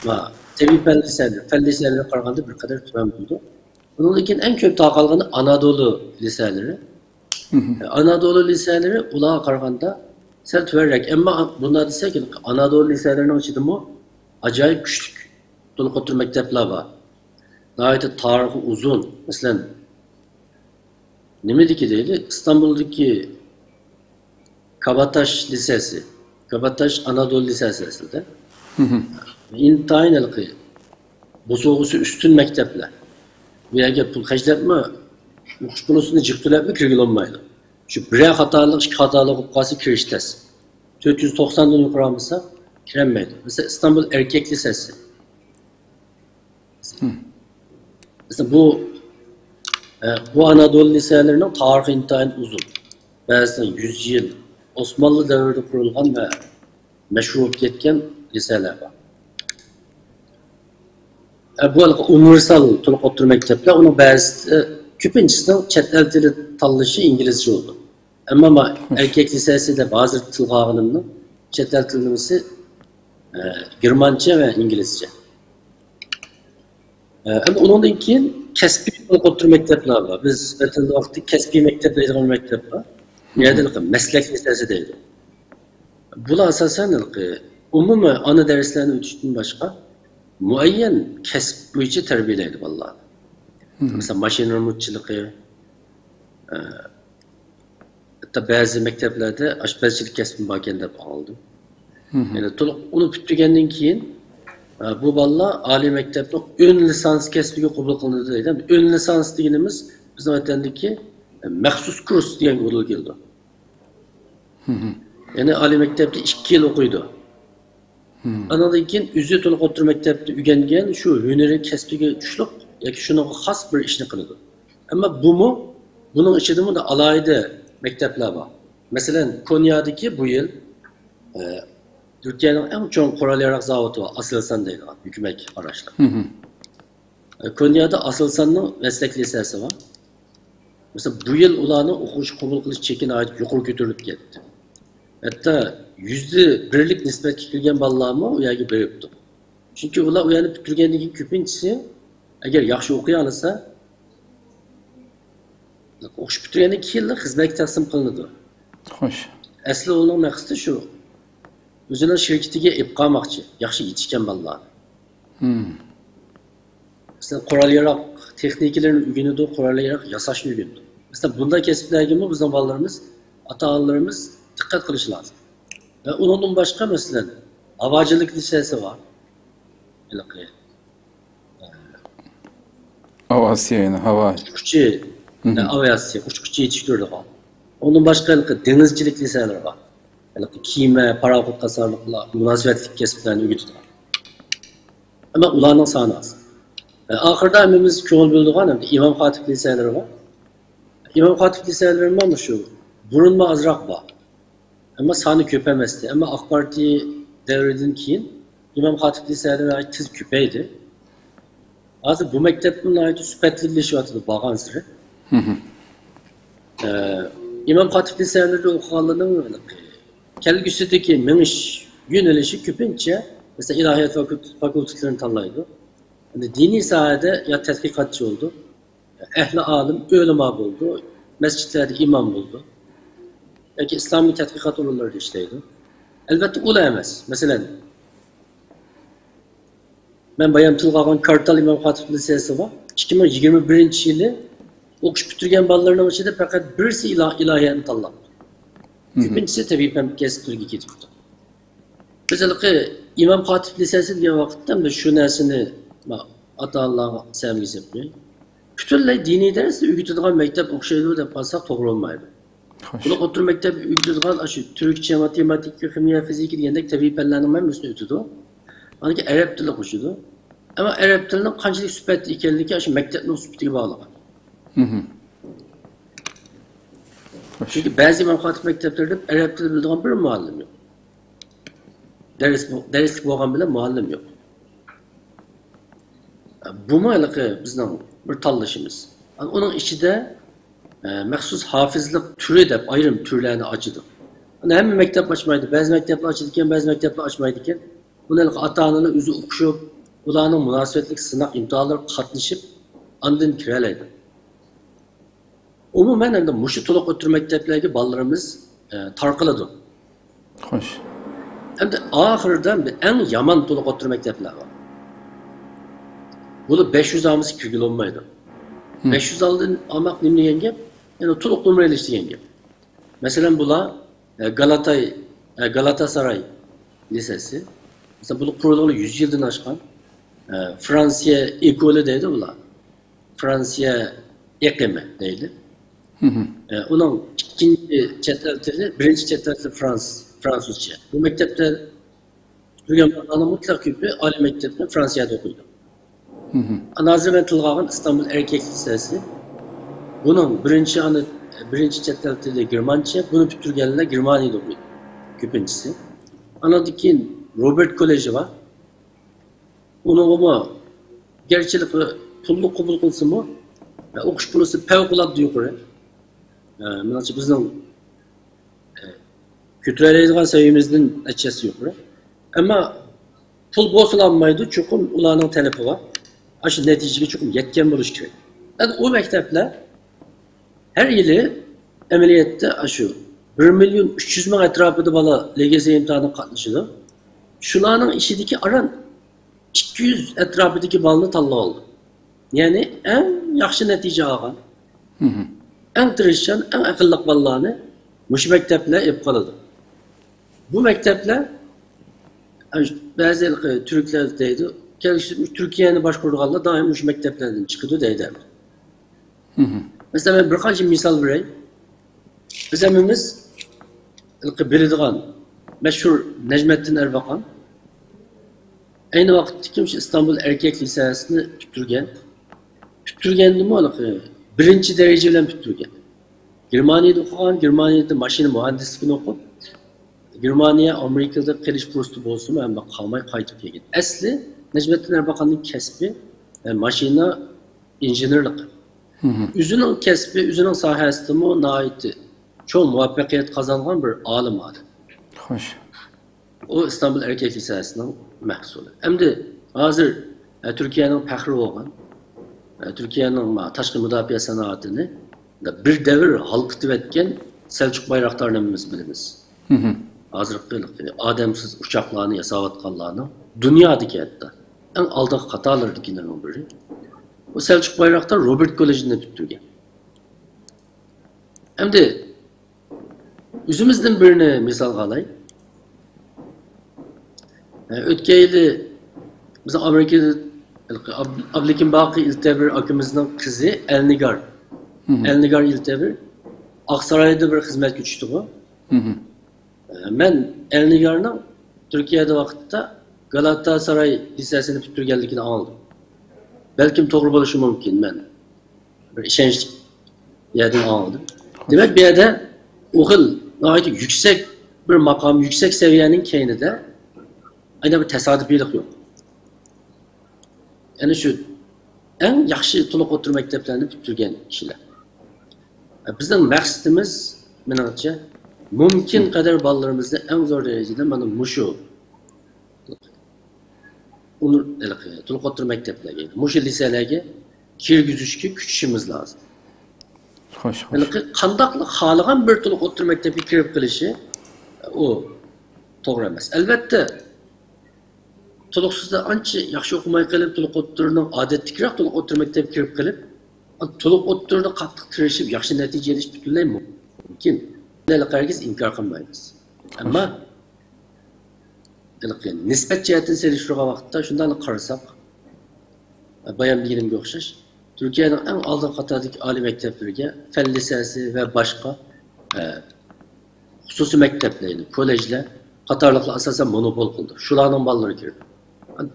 ھە، تەبىئىي پەن لىسەنلىرى، پەن لىسەنلىرىگە قارىغاندا بىر قەدەر تۆۋەن بولىدۇ. ئۇنىڭدىن كېيىن ئەڭ كۆپ تارقالغىنى ئانادولۇ لىسەنلىرى. ئانادولۇ لىسەنلىرى ئۇلارغا قارىغاندا سەل تۆۋەنرەك. ئەمما بۇنداق دېسەك، ئانادولۇ لىسەنلىرىنىڭ ئىچىدىمۇ ئاجايىپ كۈچلۈك تولۇق ئوتتۇرا مەكتەپلەر بار. ناھايىتى تارىخى ئۇزۇن. مەسىلەن، نېمىدىكى دەيلى؟ ئىستانبۇلدىكى كاباتاش لىسەسى. كاباتاش ئانادولۇ لىسەسى ئەسلىدە. ئىنتايىن ھېلىقى بوسۇغىسى ئۈستۈن مەكتەپلەر. بۇ يەرگە پۇل خەجلەپمۇ، ئوقۇش پۇلىسىنى جىق تۆلەپمۇ كىرگىلى بولمايدۇ. شۇ بىرەر خاتالىق، ئىككى خاتالىق بولۇپ قالسا كىرىش تەس. تۆت يۈز توقساندىن يۇقىرى ئالمىسا كىرەلمەيدۇ. مەسىلەن، ئىستانبۇل ئەركەك لىسەسى. مەسىلەن، بۇ، ئە، بۇ ئانادولۇ لىسەلىرىنىڭ تارىخى ئىنتايىن ئۇزۇن. بەزىسى يۈز يىل، ئوسمانلى دەۋرىدە قۇرۇلغان ۋە مەشھۇر بولۇپ كەتكەن لىسەلەر بار. ئە، بۇ ھېلىقى ئۇنىۋېرسال تولۇق ئوتتۇرا مەكتەپلەر، ئۇنىڭ بەزىسى، كۆپىنچىسىنىڭ چەت ئەل تىلى تاللىشى ئىنگلىزچە بولىدۇ. ئەمما ما-، ئەركەك لىسەسى دەپ ھازىر تىلغا ئالغىنىمنىڭ چەت ئەل تىلى نېمىسى، ئە، گېرمانچە ۋە ئىنگلىزچە. ئە، ئەمدى ئۇنىڭدىن كېيىن كەسپىي ئوتتۇرا مەكتەپلەر بار. بىز ۋەتەندە ۋاقىتتا كەسپىي مەكتەپ دەيدىغان مەكتەپ بار. بۇ يەردە مەسلەك لىسېسى دەيدۇ. بۇلار ئاساسەن ھېلىقى ئومۇمىي ئانا دەرسلەرنى ئۆتۈشتىن باشقا مۇئەييەن كەسىپ بويىچە تەربىيەلەيدۇ بالىلارنى. مەسىلەن، ماشىنا رېمونتچىلىقى، ئە، ھەتتا بەزى مەكتەپلەردە ئاشپەزچىلىك كەسپىمۇ باركەن دەپ ئاڭلىدىم. يەنى تولۇق ئۇنى پۈتتۈرگەندىن كېيىن، ئە، بۇ بالىلار ئالىي مەكتەپنىڭ ئۈن لىسانس كەسپىگە قوبۇل قىلىنىدۇ دەيدۇ. ئۈن لىسانس دېگىنىمىز بىزنىڭ ۋەتەندىكى، ئە، مەخسۇس كۇرس دېگەنگە ئۇدۇل كېلىدۇ. يەنى ئالىي مەكتەپتە ئىككى يىل ئوقۇيدۇ. ئانىڭدىن كېيىن ئۆزى تولۇق ئوتتۇرا مەكتەپتە ئۆگەنگەن شۇ ھۈنىرى كەسپىگە چۈشلۈق ياكى شۇنىڭغا خاس بىر ئىشنى قىلىدۇ. ئەمما بۇمۇ، بۇنىڭ ئىچىدىمۇ ئالاھىدە مەكتەپلەر بار. مەسىلەن، كونيادىكى بۇ يىل، ئە، تۈركىيەنىڭ ئەڭ چوڭ قورال ياراغ زاۋۇتى بار، ئاسېلسان دەيدىغان، ھۆكۈمەتكە قاراشلىق. كونيادا ئاسېلساننىڭ مەسلەك لىسېسى بار. مەسىلەن، بۇ يىل ئۇلارنىڭ ئوقۇغۇچى قوبۇل قىلىش چېكى ناھايىتى يۇقىرى كۆتۈرۈلۈپ كەتتى. ھەتتا يۈزدە بىرلىك نىسبەتكە كىرگەن بالىلارمۇ ئۇ يەرگە بېرىپتۇ. چۈنكى ئۇلار ئۇ يەرنى پۈتتۈرگەندىن كېيىن كۆپىنچىسى، ئەگەر ياخشى ئوقۇيالىسا، ئوقۇش پۈتتۈرگەندىن كېيىنلا خىزمەتكە تەقسىم قىلىنىدۇ. خوش. ئەسلى ئۇنىڭ مەقسىتى شۇ. ئۆزىنىڭ شىركىتىگە ئېلىپ قالماقچى، ياخشى يېتىشكەن بالىلارنى. مەسىلەن، قورال ياراق تېخنىكىلىرىنى ئۆگىنىدۇ، قورال ياراق ياساشنى ئۆگىنىدۇ. مەسىلەن، بۇنداق كەسىپلەرگىمۇ بىزنىڭ بالىلىرىمىز، ئاتا-ئانىلىرىمىز دىققەت قىلىشى لازىم. ۋە ئۇنىڭدىن باشقا، مەسىلەن، ھاۋاچىلىك لىسېسى بار. ھېلىقى، ئاۋىئاتسىيە، يەنى ھاۋا. ئۇچقۇچى، ئاۋىئاتسىيە، ئۇچقۇچى يېتىشتۈرىدىغان. ئۇنىڭدىن باشقا ھېلىقى دېڭىزچىلىك لىسېلىرى بار. ھېلىقى كېمە، پاراخوت قاتارلىقلار مۇناسىۋەتلىك كەسىپلەرنى ئۆگىتىدىغان. ئەمما ئۇلارنىڭ سانى ئاز. ئاخىرىدا ھەممىمىز كۆڭۈل بۆلىدىغان ئىمام خاتىپ لىسېلىرى بار. ئىمام خاتىپ لىسېلىرىمۇ شۇ بۇرۇنمۇ ئازراق بار. ئەمما سانى كۆپ ئەمەستى. ئەمما ئاق پارتىيە دەۋرىدىن كېيىن ئىمام خاتىپ لىسېلىرى تېز كۆپەيدى. ھازىر بۇ مەكتەپمۇ ناھايىتى سۈپەتلىكلىشىۋاتىدۇ بارغانسېرى. ئە، ئىمام خاتىپ لىسېلىرىدە ئوقۇغانلارنىڭ كەلگۈسىدىكى مېڭىش يۆنىلىشى كۆپىنچە، مەسىلەن، ئىلاھىيات فاكۇلت-، فاكۇلتېتلىرىنى تاللايدۇ. ئەمدى دىنىي ساھەدە يا تەتقىقاتچى بولىدۇ، ئەھلى ئالىم، ئۆلىما بولىدۇ، مەسچىتلەردە ئىمام بولىدۇ ياكى ئىسلامىي تەتقىقات ئورۇنلىرىدا ئىشلەيدۇ. ئەلۋەتتە، ئۇلا ئەمەس. مەسىلەن، مەن بايام تىلغا ئالغان كارتال ئىمام خاتىپ لىسېسى بار. ئىككى مىڭ يىگىرمە بىرىنچى يىلى ئوقۇش پۈتتۈرگەن بالىلارنىڭ ئىچىدە پەقەت بىرسى ئىلا-، ئىلاھىيەتنى تاللاپتۇ. كۆپىنچىسى تەبىئىي پەن كەسىپلىرىگە كېتىپتۇ. بىز ھېلىقى ئىمام خاتىپ لىسېسى دېگەن ۋاقىتتا، ئەمدى شۇ نەرسىنى، ما، ئاتا-ئانىلارغا سەمىگە سېلىپ، پۈتۈنلەي دىنىي دەرسنى ئۆگىتىدىغان مەكتەپ ئوخشايدۇ دەپ قارىساق توغرا بولمايدۇ. خوش. بۇنىڭ ئوتتۇرا مەكتەپ ئۆگىتىدىغان ئاشۇ تۈركچە، ماتېماتىكا، خىمىيە، فىزىكا دېگەندەك تەبىئىي پەنلەرنىڭ ھەممىسىنى ئۆتىدۇ. ئاندىن كېيىن ئەرەب تىلى قوشىدۇ. ئەمما ئەرەب تىلىنىڭ قانچىلىك سۈپەتتە ئىكەنلىكى ئاشۇ مەكتەپنىڭ سۈپىتىگە باغلىق. خوش. چۈنكى بەزى ئىمام خاتىپ مەكتەپلىرىدە ئەرەب تىلى بىلىدىغان بىر مۇئەللىم يوق. دەرس، دەرسلىك بولغان بىلەن مۇئەللىم يوق. بۇمۇ ھېلىقى بىزنىڭ بىر تاللىشىمىز. ئۇنىڭ ئىچىدە، ئە، مەخسۇس ھافىزلىق تۈرى دەپ ئايرىم تۈرلەرنى ئاچىدۇ. ئۇنى ھەممە مەكتەپ ئاچمايدۇ. بەزى مەكتەپلەر ئاچىدىكەن، بەزى مەكتەپلەر ئاچمايدىكەن. بۇنى ھېلىقى ئاتا-ئانىلار ئۆزى ئوقۇشۇپ، ئۇلارنىڭ مۇناسىۋەتلىك سىناق ئىمتىھانلىرىغا قاتنىشىپ، ئاندىن كىرەلەيدۇ. ئومۇمەن، ئەمدى مۇشۇ تولۇق ئوتتۇرا مەكتەپلەرگە بالىلىرىمىز، ئە، تارقىلىدۇ. خوش. ئەمدى ئاخىرىدا ئەڭ يامان تولۇق ئوتتۇرا مەكتەپلەر بار. بۇلار بەش يۈز ئالمىسا كىرگىلى بولمايدۇ. بەش يۈز ئالدىن ئالماق نېمە دېگەن گەپ؟ يەنى تولۇق نومۇر ئېلىش دېگەن گەپ. مەسىلەن، بۇلار، ئە، گالاتاي، ئە، گالاتاساراي لىسېسى. مەسىلەن، بۇلار قۇرۇلغىلى يۈز يىلدىن ئاشقان. ئە، فرانسىيە ئېكولى دەيدۇ بۇلار. فرانسىيە ئېقىمى دەيلى. ئە، ئۇنىڭ ئىككىنچى چەت ئەل تىلى، بىرىنچى چەت ئەل تىلى فرانس-، فرانسۇزچە. بۇ مەكتەپتە ئۆگەنگەن بالىلارنىڭ مۇتلەق كۆپى ئالىي مەكتەپنى فرانسىيەدە ئوقۇيدۇ. ئانا ھازىر مەن تىلغا ئالغان ئىستانبۇل ئەركەك لىسېسى. بۇنىڭ بىرىنچى ئانا، بىرىنچى چەت ئەل تىلى گېرمانچە، بۇنى پۈتتۈرگەنلەر گېرمانىيەدە ئوقۇيدۇ كۆپىنچىسى. ئانىڭدىن كېيىن روبېرت كوللېجى بار. ئۇنىڭغىمۇ گەرچىلىك پۇللۇق قوبۇل قىلسىمۇ، ئوقۇش پۇلى پەۋقۇلئاددە يۇقىرى. مېنىڭچە بىزنىڭ، كۆتۈرەلەيدىغان سەۋىيەمىزدىن نەچچە ھەسسە يۇقىرى. ئەمما پۇل بولسىلا ئالمايدۇ، چوقۇم ئۇلارنىڭ تەلىپى بار. ئاشۇ نەتىجىگە چوقۇم يەتكەن بولۇش كېرەك. ئەمدى ئۇ مەكتەپلەر ھەر يىلى ئەمەلىيەتتە ئاشۇ بىر مىليون ئۈچ يۈز مىڭ ئەتراپىدا بالا لېگسىيە ئىمتىھانىغا قاتنىشىدۇ. شۇلارنىڭ ئىچىدىكى ئاران ئىككى يۈز ئەتراپىدىكى بالىنى تاللاۋالىدۇ. يەنى ئەڭ ياخشى نەتىجە ئالغان، ئەڭ تىرىشچان، ئەڭ ئەقىللىق بالىلارنى مۇشۇ مەكتەپلەر ئېلىپ قالىدۇ. بۇ مەكتەپلەر، بەزى تۈركلەر دەيدۇ، كەلگۈسىدە تۈركىيەنى باشقۇرىدىغانلار دائىم مۇشۇ مەكتەپلەردىن چىقىدۇ دەيدۇ. مەسىلەن، مەن بىر قانچە مىسال بېرەي. بىز ھەممىمىز ھېلىقى بىلىدىغان مەشھۇر نەجمەتتىن ئەرباقان ئەينى ۋاقىتتىكى مۇشۇ ئىستانبۇل ئەركەك لىسېسىنى پۈتتۈرگەن. پۈتتۈرگەندىمۇ ھېلىقى بىرىنچى دەرىجە بىلەن پۈتتۈرگەن. گېرمانىيەدە ئوقۇغان، گېرمانىيەدە ماشىنا مۇھەندىسلىكىنى ئوقۇپ، گېرمانىيە، ئامېرىكىدا قېلىش پۇرسىتى بولسىمۇ، ئەمما قالماي قايتىپ كەلگەن. ئەسلى نەجمەتتىن ئەرباقاننىڭ كەسپى، ئە، ماشىنا ئىنژېنېرلىقى. ئۆزىنىڭ كەسپى، ئۆزىنىڭ ساھەسىدىمۇ ناھايىتى چوڭ مۇۋەپپەقىيەت قازانغان بىر ئالىم ئادەم. خوش. ئۇ ئىستانبۇل ئەركەك لىسېسىنىڭ مەھسۇلى. ئەمدى ھازىر، ئە، تۈركىيەنىڭ پەخرى بولغان، ئە، تۈركىيەنىڭ ما-، تاشقى مۇداپىئە سانائىتىنى بىر دەۋر ھالقىتىۋەتكەن سەلچۇق بايراقدارنى ھەممىمىز بىلىمىز. ھازىرقى ئادەمسىز ئۇچاقلارنى ياساۋاتقانلارنىڭ دۇنيادىكى ھەتتا ئەڭ ئالدىنقى قاتارلىرىدىكىلەرنىڭ بىرى. بۇ سەلچۇق بايراقدار روبېرت كوللېجىنى پۈتتۈرگەن. ئەمدى ئۆزىمىزدىن بىرنى مىسالغا ئالاي. ئۆتكەن يىلى بىز ئامېرىكىدا ئاب-، ئابلىكىم باقى ئىلتەبىر ئاكىمىزنىڭ قىزى ئەلنىگار. ئەلنىگار ئىلتەبىر ئاقسارايدا بىر خىزمەتكە چۈشتىغۇ. مەن ئەلنىگارنىڭ تۈركىيەدە ۋاقىتتا گالاتاساراي لىسېسىنى پۈتتۈرگەنلىكىنى ئاڭلىدىم. بەلكىم توغرا بولۇشى مۇمكىن، مەن بىر ئىشەنچلىك يەردىن ئاڭلىدىم. دېمەك، بۇ يەردە ئۇ خىل ناھايىتى يۈكسەك بىر ماقام، يۈكسەك سەۋىيەنىڭ كەينىدە ئەنە بىر تاسادىپىيلىق يوق. ئەنە شۇ ئەڭ ياخشى تولۇق ئوتتۇرا مەكتەپلەرنى پۈتتۈرگەن كىشىلەر. بىزنىڭ مەقسىتىمىز، مېنىڭچە، مۇمكىن قەدەر بالىلىرىمىزنى ئەڭ زور دەرىجىدە مانا مۇشۇ ئۇنى-، ھېلىقى تولۇق ئوتتۇرا مەكتەپلەرگە، مۇشۇ لىسېلەرگە كىرگۈزۈشكە كۈچىشىمىز لازىم. خوش، خوش. ھېلىقى قانداقلا خالىغان بىر تولۇق ئوتتۇرا مەكتەپكە كىرىپ قېلىشى، ئۇ توغرا ئەمەس. ئەلۋەتتە، تولۇقسىزدا ئانچە ياخشى ئوقۇماي قېلىپ، تولۇق ئوتتۇرىنىڭ ئادەتتىكىرەك تولۇق ئوتتۇرا مەكتەپكە كىرىپ قېلىپ، تولۇق ئوتتۇرىدا قاتتىق تىرىشىپ، ياخشى نەتىجە ئېلىش پۈتۈنلەي مۇمكىن. ھەرگىز ئىنكار قىلمايمىز. ئەمما ھېلىقى نىسبەت جەھەتتىن سېلىشتۇرغان ۋاقىتتا شۇنداقلا قارىساق، بايام دېگىنىمگە ئوخشاش، تۈركىيەنىڭ ئەڭ ئالدىنقى قاتاردىكى ئالىي مەكتەپلىرىگە پەن لىسېسى ۋە باشقا، ئە، خۇسۇسىي مەكتەپلەر، يەنى كوللېجلەر قاتارلىقلار ئاساسەن مونوپول قىلىدۇ. شۇلارنىڭ بالىلىرى كىرىدۇ.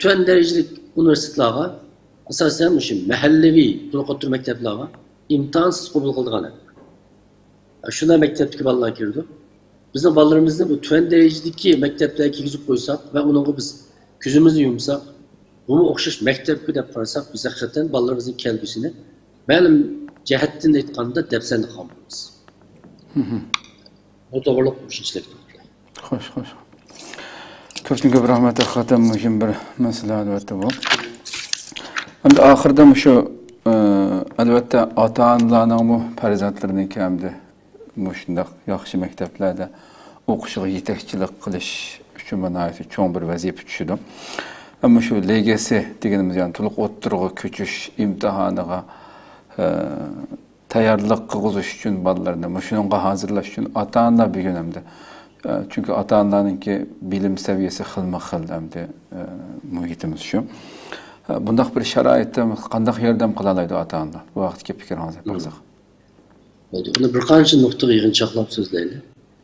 تۆۋەن دەرىجىلىك ئۇنىۋېرسىتېتلارغا ئاساسەن مۇشۇ مەھەللىۋى تولۇق ئوتتۇرا مەكتەپلەرگە ئىمتىھانسىز قوبۇل قىلىدىغان. شۇنداق مەكتەپتىكى بالىلار كىرىدۇ. بىزنىڭ بالىلىرىمىزنى بۇ تۆۋەن دەرىجىدىكى مەكتەپلەرگە كىرگۈزۈپ قويساق ۋە ئۇنىڭغا بىز كۆزىمىزنى يۇمساق، بۇمۇ ئوخشاش مەكتەپكۇ دەپ قارىساق، بىز ھەقىقەتەن بالىلىرىمىزنىڭ كەلگۈسىنى مەلۇم جەھەتتىن ئېيتقاندا دەپسەندە قالمايمىز. بۇ توغرىلىق شۇنچىلىك توختىلىپ. خوش، خوش. كۆپتىن كۆپ رەھمەت، ھەقىقەتەن مۇھىم بىر مەسىلە ئەلۋەتتە بۇ. ئەمدى ئاخىرىدا مۇشۇ، ئە، ئەلۋەتتە ئاتا-ئانىلارنىڭمۇ پەرزەنتلىرىنىڭكى ئەمدى مۇشۇنداق ياخشى مەكتەپلەردە ئوقۇشىغا يېتەكچىلىك قىلىش ئۈچۈن ناھايىتى چوڭ بىر ۋەزىپە چۈشىدۇ. ئەمما شۇ لېگەسى دېگىنىمىز، يەنى تولۇق ئوتتۇرىغا كۆچۈش ئىمتىھانىغا، ئە، تەييارلىق قىلغۇزۇش ئۈچۈن بالىلارنى مۇشۇنىڭغا ھازىرلاش ئۈچۈن ئاتا-ئانىلار بۈگۈن ئەمدى، ئە، چۈنكى ئاتا-ئانىلارنىڭكى بىلىم سەۋىيەسى خىلمۇ خىل ئەمدى، ئە، مۇھىتىمىز شۇ. ئە، بۇنداق بىر شارائىتتا قانداق ياردەم قىلالايدۇ ئاتا-ئانىلار؟ بۇ ھەقتىكى پىكرىڭىزنى بىر قىزىق. بولدى. ئۇنى بىر قانچە نۇقتىغا يىغىنچاقلاپ سۆزلەيلى.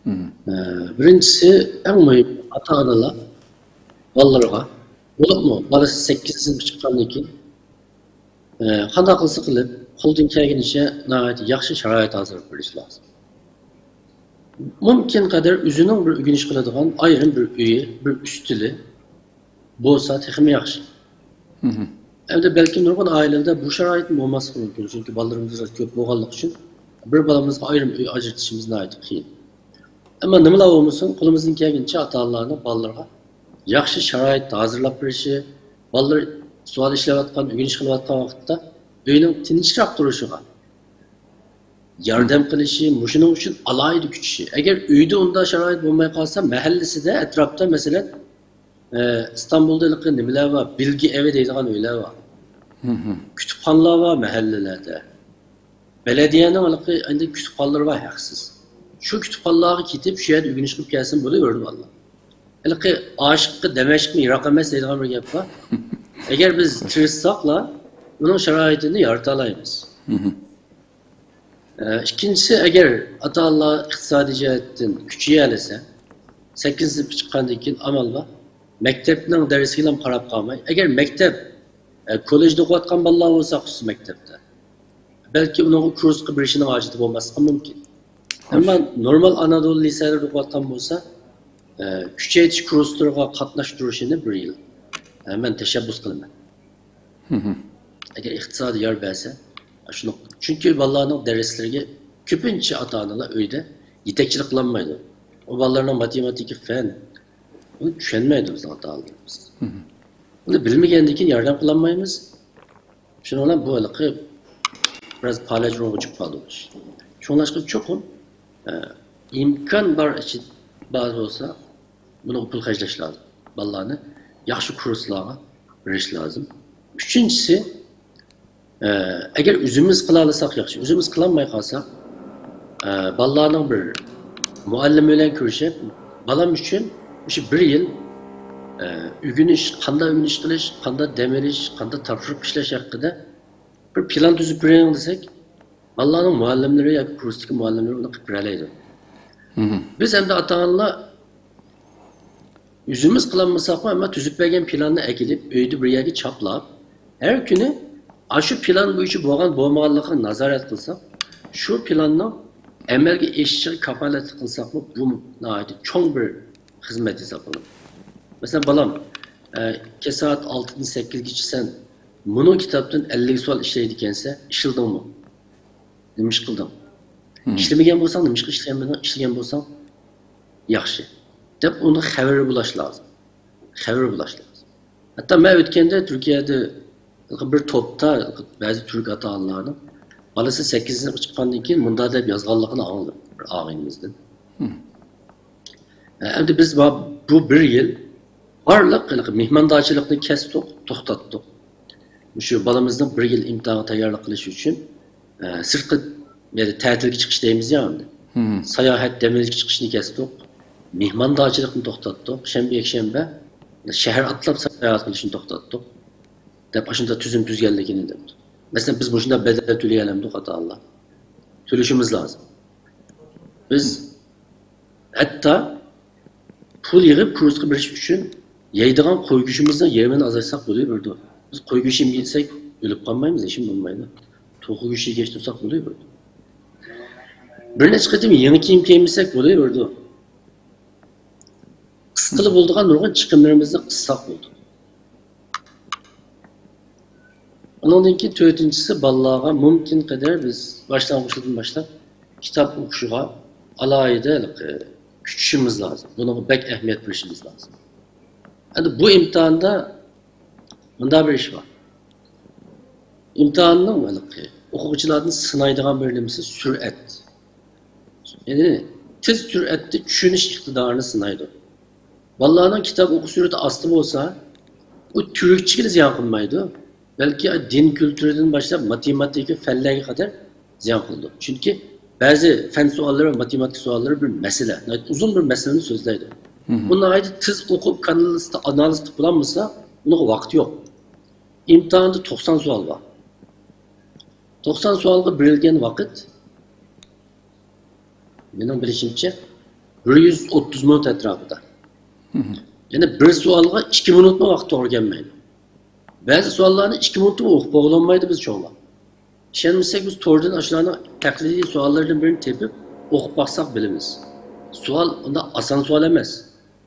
ئە، بىرىنچىسى، ئەڭ مۇھىم، ئاتا-ئانىلار بالىلىرىغا، بولۇپمۇ بالىسى سەككىز يىلغا چىققاندىن كېيىن، ئە، قانداق قىلسا قىلىپ، قولىدىن كەلگىنىچە ناھايىتى ياخشى شارائىت ھازىرلاپ بېرىش لازىم. مۇمكىن قەدەر ئۆزىنىڭ بىر ئۆگىنىش قىلىدىغان ئايرىم بىر ئۆيى، بىر ئۈستىلى بولسا تېخىمۇ ياخشى. ئەمدى بەلكىم نۇرغۇن ئائىلىلەردە بۇ شارائىت بولماسلىقى مۇمكىن، چۈنكى بالىلىرىمىز بىراز كۆپ بولغانلىقى ئۈچۈن بىر بالىمىزغا ئايرىم ئۆي ئاجرىتىشىمىز ناھايىتى قىيىن. ئەمما نېمىلا بولمىسۇن، قولىمىزدىن كەلگىنىچە ئاتا-ئانىلارنىڭ بالىلىرىغا ياخشى شارائىت ھازىرلاپ بېرىشى، بالىلىرى سودا ئىشلەۋاتقان، ئۆگىنىش قىلىۋاتقان ۋاقىتتا ئۆينىڭ تىنچراق تۇرۇشىغا ياردەم قىلىشى، مۇشۇنىڭ ئۈچۈن ئالاھىدە كۈچىشى. ئەگەر ئۆيدە ئۇنداق شارائىت بولماي قالسا، مەھەللىسىدە، ئەتراپتا، مەسىلەن، ئە، ئىستانبۇلدا ھېلىقى نېمىلەر بار، بىلگە ئەۋە دەيدىغان ئۆيلەر بار. كۇتۇپخانىلار بار مەھەللىلەردە. بەلەدىيەنىڭ ھېلىقى ئەندى كۇتۇپخانىلىرى بار ھەقسىز. شۇ كۇتۇپخانىلارغا كېتىپ، شۇ يەردە ئۆگىنىش قىلىپ كەلسىمۇ بولۇۋېرىدۇ بالىلار. ھېلىقى ئاشىققا دەمەشقمۇ يىراق ئەمەس دەيدىغان بىر گەپ بار. ئەگەر بىز تىرىشساقلا، ئۇنىڭ شارائىتىنى يارىتالايمىز. ئە، ئىككىنچىسى، ئەگەر ئاتا-ئانىلار ئىقتىسادىي جەھەتتىن كۈچىيەلىسە، سەككىزىنچى سىنىپقا چىققاندىن كېيىن ئامال بار. مەكتەپنىڭ دەرسىگىلا قاراپ قالماي، ئەگەر مەكتەپ، ئە، كوللېجدا ئوقۇۋاتقان بالىلار بولسا، خۇسۇسىي مەكتەپتە، بەلكى ئۇنىڭغا كۇرسقا بېرىشىنىڭ ھاجىتى بولماسلىقى مۇمكىن. ئەمما نورمال ئانادولۇ لىسەلىرىدە ئوقۇۋاتقان بولسا، ئە، كۈچەيتىش كۇرسلىرىغا قاتناشتۇرۇشىنى بىر يىل، ئە، مەن تەشەببۇس قىلىمەن. ئەگەر ئىقتىسادىي يار بەرسە، شۇنى، چۈنكى بالىلارنىڭ دەرسلىرىگە كۆپىنچە ئاتا-ئانىلار ئۆيدە يېتەكچىلىك قىلالمايدۇ. ئۇ بالىلارنىڭ ماتېماتىكا، پەن، ئۇنى چۈشەنمەيدۇ بىزنىڭ ئاتا-ئانىلىرىمىز. ئۇنى بىلمىگەندىن كېيىن ياردەم قىلالمايمىز. شۇنىڭ بىلەن بۇ ھېلىقى بىراز پالەچ روھىغا چۈشۈپ قالدى بۇ ئىش. شۇڭلاشقا چوقۇم، ئە، ئىمكان بار ئىچى بار بولسا، بۇنىڭغا پۇل خەجلەش لازىم. بالىلارنى ياخشى كۇرسلارغا بېرىش لازىم. ئۈچىنچىسى، ئە، ئەگەر ئۆزىمىز قىلالىساق ياخشى، ئۆزىمىز قىلالماي قالساق، ئە، بالىلارنىڭ بىر مۇئەللىمى بىلەن كۆرۈشۈپ، بالام ئۈچۈن مۇشۇ بىر يىل، ئە، ئۆگىنىش، قانداق ئۆگىنىش قىلىش، قانداق دەم ئېلىش، قانداق تاپشۇرۇق ئىشلەش ھەققىدە بىر پىلان تۈزۈپ بېرىڭ دېسەك، بالىلارنىڭ مۇئەللىملىرى ياكى كۇرستىكى مۇئەللىملىرى ئۇنى قىلىپ بېرەلەيدۇ. بىز ئەمدى ئاتا-ئانىلار ئۆزىمىز قىلالمىساقمۇ، ئەمما تۈزۈپ بەرگەن پىلاننى ئەكېلىپ، ئۆيدە بىر يەرگە چاپلاپ، ھەر كۈنى ئاشۇ پىلان بويىچە بولغان بولمىغانلىقىنى نازارەت قىلساق، شۇ پىلاننىڭ ئەمەلگە ئېشىشىغا كاپالەتلىك قىلساقمۇ، بۇ ناھايىتى چوڭ بىر خىزمەت ھېسابلىنىدۇ. مەسىلەن، بالام، ئە، كەچ سائەت ئالتىدىن سەككىزگىچە سەن مۇنۇ كىتابتىن ئەللىك سوئال ئىشلەيدىكەنسەن، ئىشلىدىڭمۇ؟ نېمە ئىش قىلدىڭ؟ مم. ئىشلىمىگەن بولساڭ، نېمىشقا ئىشلىمىدىڭ؟ ئىشلىگەن بولساڭ، ياخشى، دەپ ئۇنى خەۋەر بۇلاش لازىم. خەۋەر بۇلاش لازىم. ھەتتا مەن ئۆتكەندە تۈركىيەدە بىر توپتا بەزى تۈرك ئاتا-ئانىلارنىڭ بالىسى سەككىزىنچى سىنىپقا چىققاندىن كېيىن مۇنداق دەپ يازغانلىقىنى ئاڭلىدىم بىر ئاغىنىمىزدىن. مم. ئەمدى بىز بۇ بىر يىل بارلىق ھېلىقى مېھماندارچىلىقنى كەستۇق، توختاتتۇق. مۇشۇ بالىمىزنىڭ بىر يىل ئىمتىھانغا تەييارلىق قىلىش ئۈچۈن، ئە، سىرتقا، يەنى تەتىلگە چىقىش دەيمىز يا ئەمدى. مم. ساياھەت، دەم ئېلىشقا چىقىشنى كەستۇق. مېھماندارچىلىقنى توختاتتۇق. شەنبە، يەكشەنبە شەھەر ئاتلاپ ساياھەت قىلىشنى توختاتتۇق. دەپ ئاشۇنداق تۈزۈم تۈزگەنلىكىنى دەپتۇ. مەسىلەن، بىز مۇشۇنداق بەدەل تۆلىيەلەمدۇق ئاتا-ئانىلار؟ تۆلىشىمىز لازىم. بىز ھەتتا پۇل يىغىپ كۇرسقا بېرىش ئۈچۈن يەيدىغان قوي گۆشىمىزنىڭ يېرىمىنى ئازايتساق بولۇۋېرىدۇ. بىز قوي گۆشى يېسەك ئۆلۈپ قالمايمىز، ھېچنېمە بولمايدۇ. توخۇ گۆشى يېگەچ تۇرساق بولۇۋېرىدۇ. بىر نەچچە قېتىم يېڭى كىيىم كىيمىسەك بولۇۋېرىدۇ. قىسقىلى بولىدىغان نۇرغۇن چىقىملىرىمىزنى قىسساق بولىدۇ. ئۇنىڭدىن كېيىن تۆتىنچىسى، بالىلارغا مۇمكىن قەدەر بىز باشلانغۇچتىن باشلاپ كىتاب ئوقۇشىغا ئالاھىدە ھېلىقى كۈچىشىمىز لازىم. بۇنىڭغا بەك ئەھمىيەت بېرىشىمىز لازىم. ئەمدى بۇ ئىمتىھاندا مۇنداق بىر ئىش بار. ئىمتىھاننىڭ ھېلىقى ئوقۇغۇچىلاردىن سىنايدىغان بىر نېمىسى سۈرئەت. يەنى تېز سۈرئەتتە چۈشىنىش ئىقتىدارىنى سىنايدۇ. بالىلارنىڭ كىتاب ئوقۇش سۈرئىتى ئاستا بولسا، ئۇ تۈركچىگىلا زىيان قىلمايدۇ، بەلكى دىن كۈلتۈرىدىن باشلاپ ماتېماتىكا، فەنلەرگە قەدەر زىيان قىلىدۇ. چۈنكى بەزى فەن سوئاللىرى ۋە ماتېماتىكا سوئاللىرى بىر مەسىلە، ناھايىتى ئۇزۇن بىر مەسىلىنى سۆزلەيدۇ. مم. ئۇ ناھايىتى تېز ئوقۇپ، كانالىزدا ئانالىز قىلىپ بولالمىسا، ئۇنىڭغا ۋاقتى يوق. ئىمتىھاندا توقسان سوئال بار. توقسان سوئالغا بېرىلگەن ۋاقىت، مېنىڭ بىلىشىمچە، بىر يۈز ئوتتۇز مىنۇت ئەتراپىدا. مم. يەنى بىر سوئالغا ئىككى مىنۇتمۇ ۋاقىت توغرا كەلمەيدۇ. بەزى سوئاللارنى ئىككى مىنۇتتىمۇ ئوقۇپ بولالمايدۇ بىز چوڭلار. ئىشەنمىسەك، بىز توردىن ئاشۇلارنىڭ تەقلىدىي سوئاللىرىدىن بىرىنى تېپىپ ئوقۇپ باقساق بىلىمىز. سوئال ئۇنداق ئاسان سوئال ئەمەس،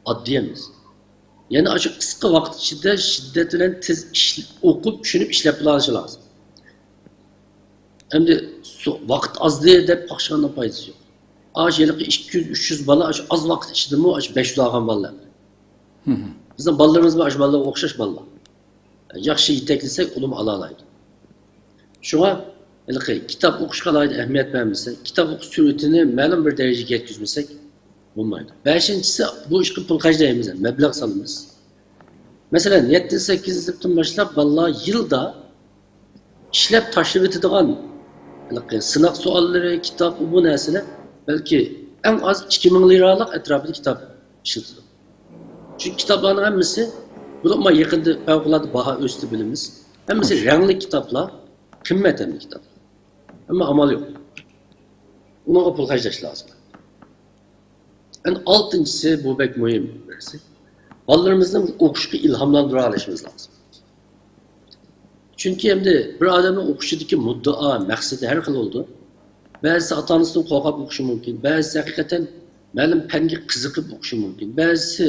ئاددىي ئەمەس. يەنى ئاشۇ قىسقا ۋاقىت ئىچىدە شىددەت بىلەن تېز ئىش-، ئوقۇپ، چۈشىنىپ ئىشلەپ بولالىشى لازىم. ئەمدى سو-، ۋاقىت ئازدى دەپ قاقشىغاننىڭ پايدىسى يوق. ئاشۇ ھېلىقى ئىككى يۈز، ئۈچ يۈز بالا ئاشۇ ئاز ۋاقىت ئىچىدىمۇ ئاشۇ بەش يۈز ئالغان بالىلار. بىزنىڭ بالىلىرىمىز بار، ئاشۇ بالىلارغا ئوخشاش بالىلار. ياخشى يېتەكلىسەك، ئۇلىمۇ ئالالايدۇ. شۇڭا ھېلىقى كىتاب ئوقۇشقا ئالاھىدە ئەھمىيەت بەرمىسەك، كىتاب ئوقۇش سۈرئىتىنى مەلۇم بىر دەرىجىگە يەتكۈزمىسەك بولمايدۇ. بەشىنچىسى، بۇ ئىشقا پۇل خەجلەيمىز، مەبلەغ سالىمىز. مەسىلەن، يەتتىنچى، سەككىزىنچى سىنىپتىن باشلاپ بالىلار يىلدا ئىشلەپ تاشلىۋېتىدىغان ھېلىقى سىناق سوئاللىرى، كىتاب، ئۇ بۇ نەرسىلەر بەلكى ئەڭ ئاز ئىككى مىڭ لىرالىق ئەتراپىدا كىتاب ئىشلىتىدۇ. چۈنكى كىتابلارنىڭ ھەممىسى، بولۇپمۇ يېقىندا پەۋقۇلئاددە باھا ئۆستى بىلىمىز. ھەممىسى رەڭلىك كىتابلار، قىممەت ھەممە كىتاب. ئەمما ئامال يوق. ئۇنىڭغا پۇل خەجلەش لازىم. ئەنە ئالتىنچىسى، بۇ بەك مۇھىم بىرسى. بالىلىرىمىزنى ئوقۇشقا ئىلھاملاندۇرالىشىمىز لازىم. چۈنكى ئەمدى بىر ئادەمنىڭ ئوقۇشىدىكى مۇددىئا، مەقسىتى ھەر خىل بولىدۇ. بەزىسى ئاتا-ئانىسىدىن قورقۇپ ئوقۇشى مۇمكىن، بەزىسى ھەقىقەتەن مەلۇم پەنگە قىزىقىپ ئوقۇشى مۇمكىن، بەزىسى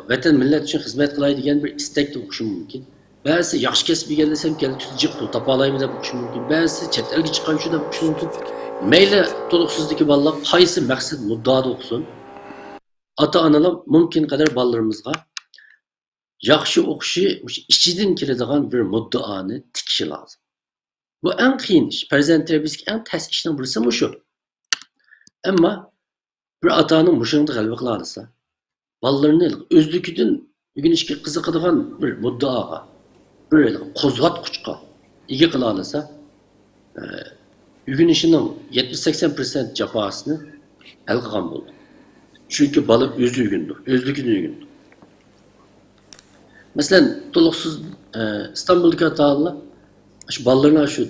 ۋەتەن، مىللەت ئۈچۈن خىزمەت قىلاي دېگەن بىر ئىستەكتە ئوقۇشى مۇمكىن، بەزىسى ياخشى كەسىپ ئىگىلىسەم كەلگۈسىدە جىق پۇل تاپالايمەن دەپ ئوقۇشى مۇمكىن، بەزىسى چەت ئەلگە چىقارمىشۇ دەپ ئوقۇشى مۇمكىن. مەيلى تولۇقسىزدىكى بالىلار قايسى مەقسەت مۇددىئادا ئوقۇسۇن، ئاتا-ئانىلار مۇمكىن قەدەر بالىلىرىمىزغا ياخشى ئوقۇشى، ئىچىدىن كېلىدىغان بىر مۇددىئانى تىكىشى لازىم. بۇ ئەڭ قىيىن ئىش. پەرزەنت تەربىيىسىدىكى ئەڭ تەس ئىشنىڭ بىرسى مۇشۇ. ئەمما بىر ئاتا-ئانا مۇشۇنىڭدا غەلىبە قىلالىسا، بالىلىرىنى ئۆزلۈكىدىن ئۆگىنىشكە قىزىقىدىغان بىر مۇددىئاغا، بىر قوزغاتقۇچقا ئىگە قىلالىسا، ئە، ئۆگىنىشىنىڭ يەتمىش سەكسەن پىرسەنت جاپاسىنى ھەل قىلغان بولدى. چۈنكى بالا ئۆزى ئۆگىنىدۇ، ئۆزلۈكىدىن ئۆگىنىدۇ. مەسىلەن، تولۇقسىز، ئە، ئىستانبۇلدىكى ئاتا-ئانىلار شۇ بالىلىرىنى شۇ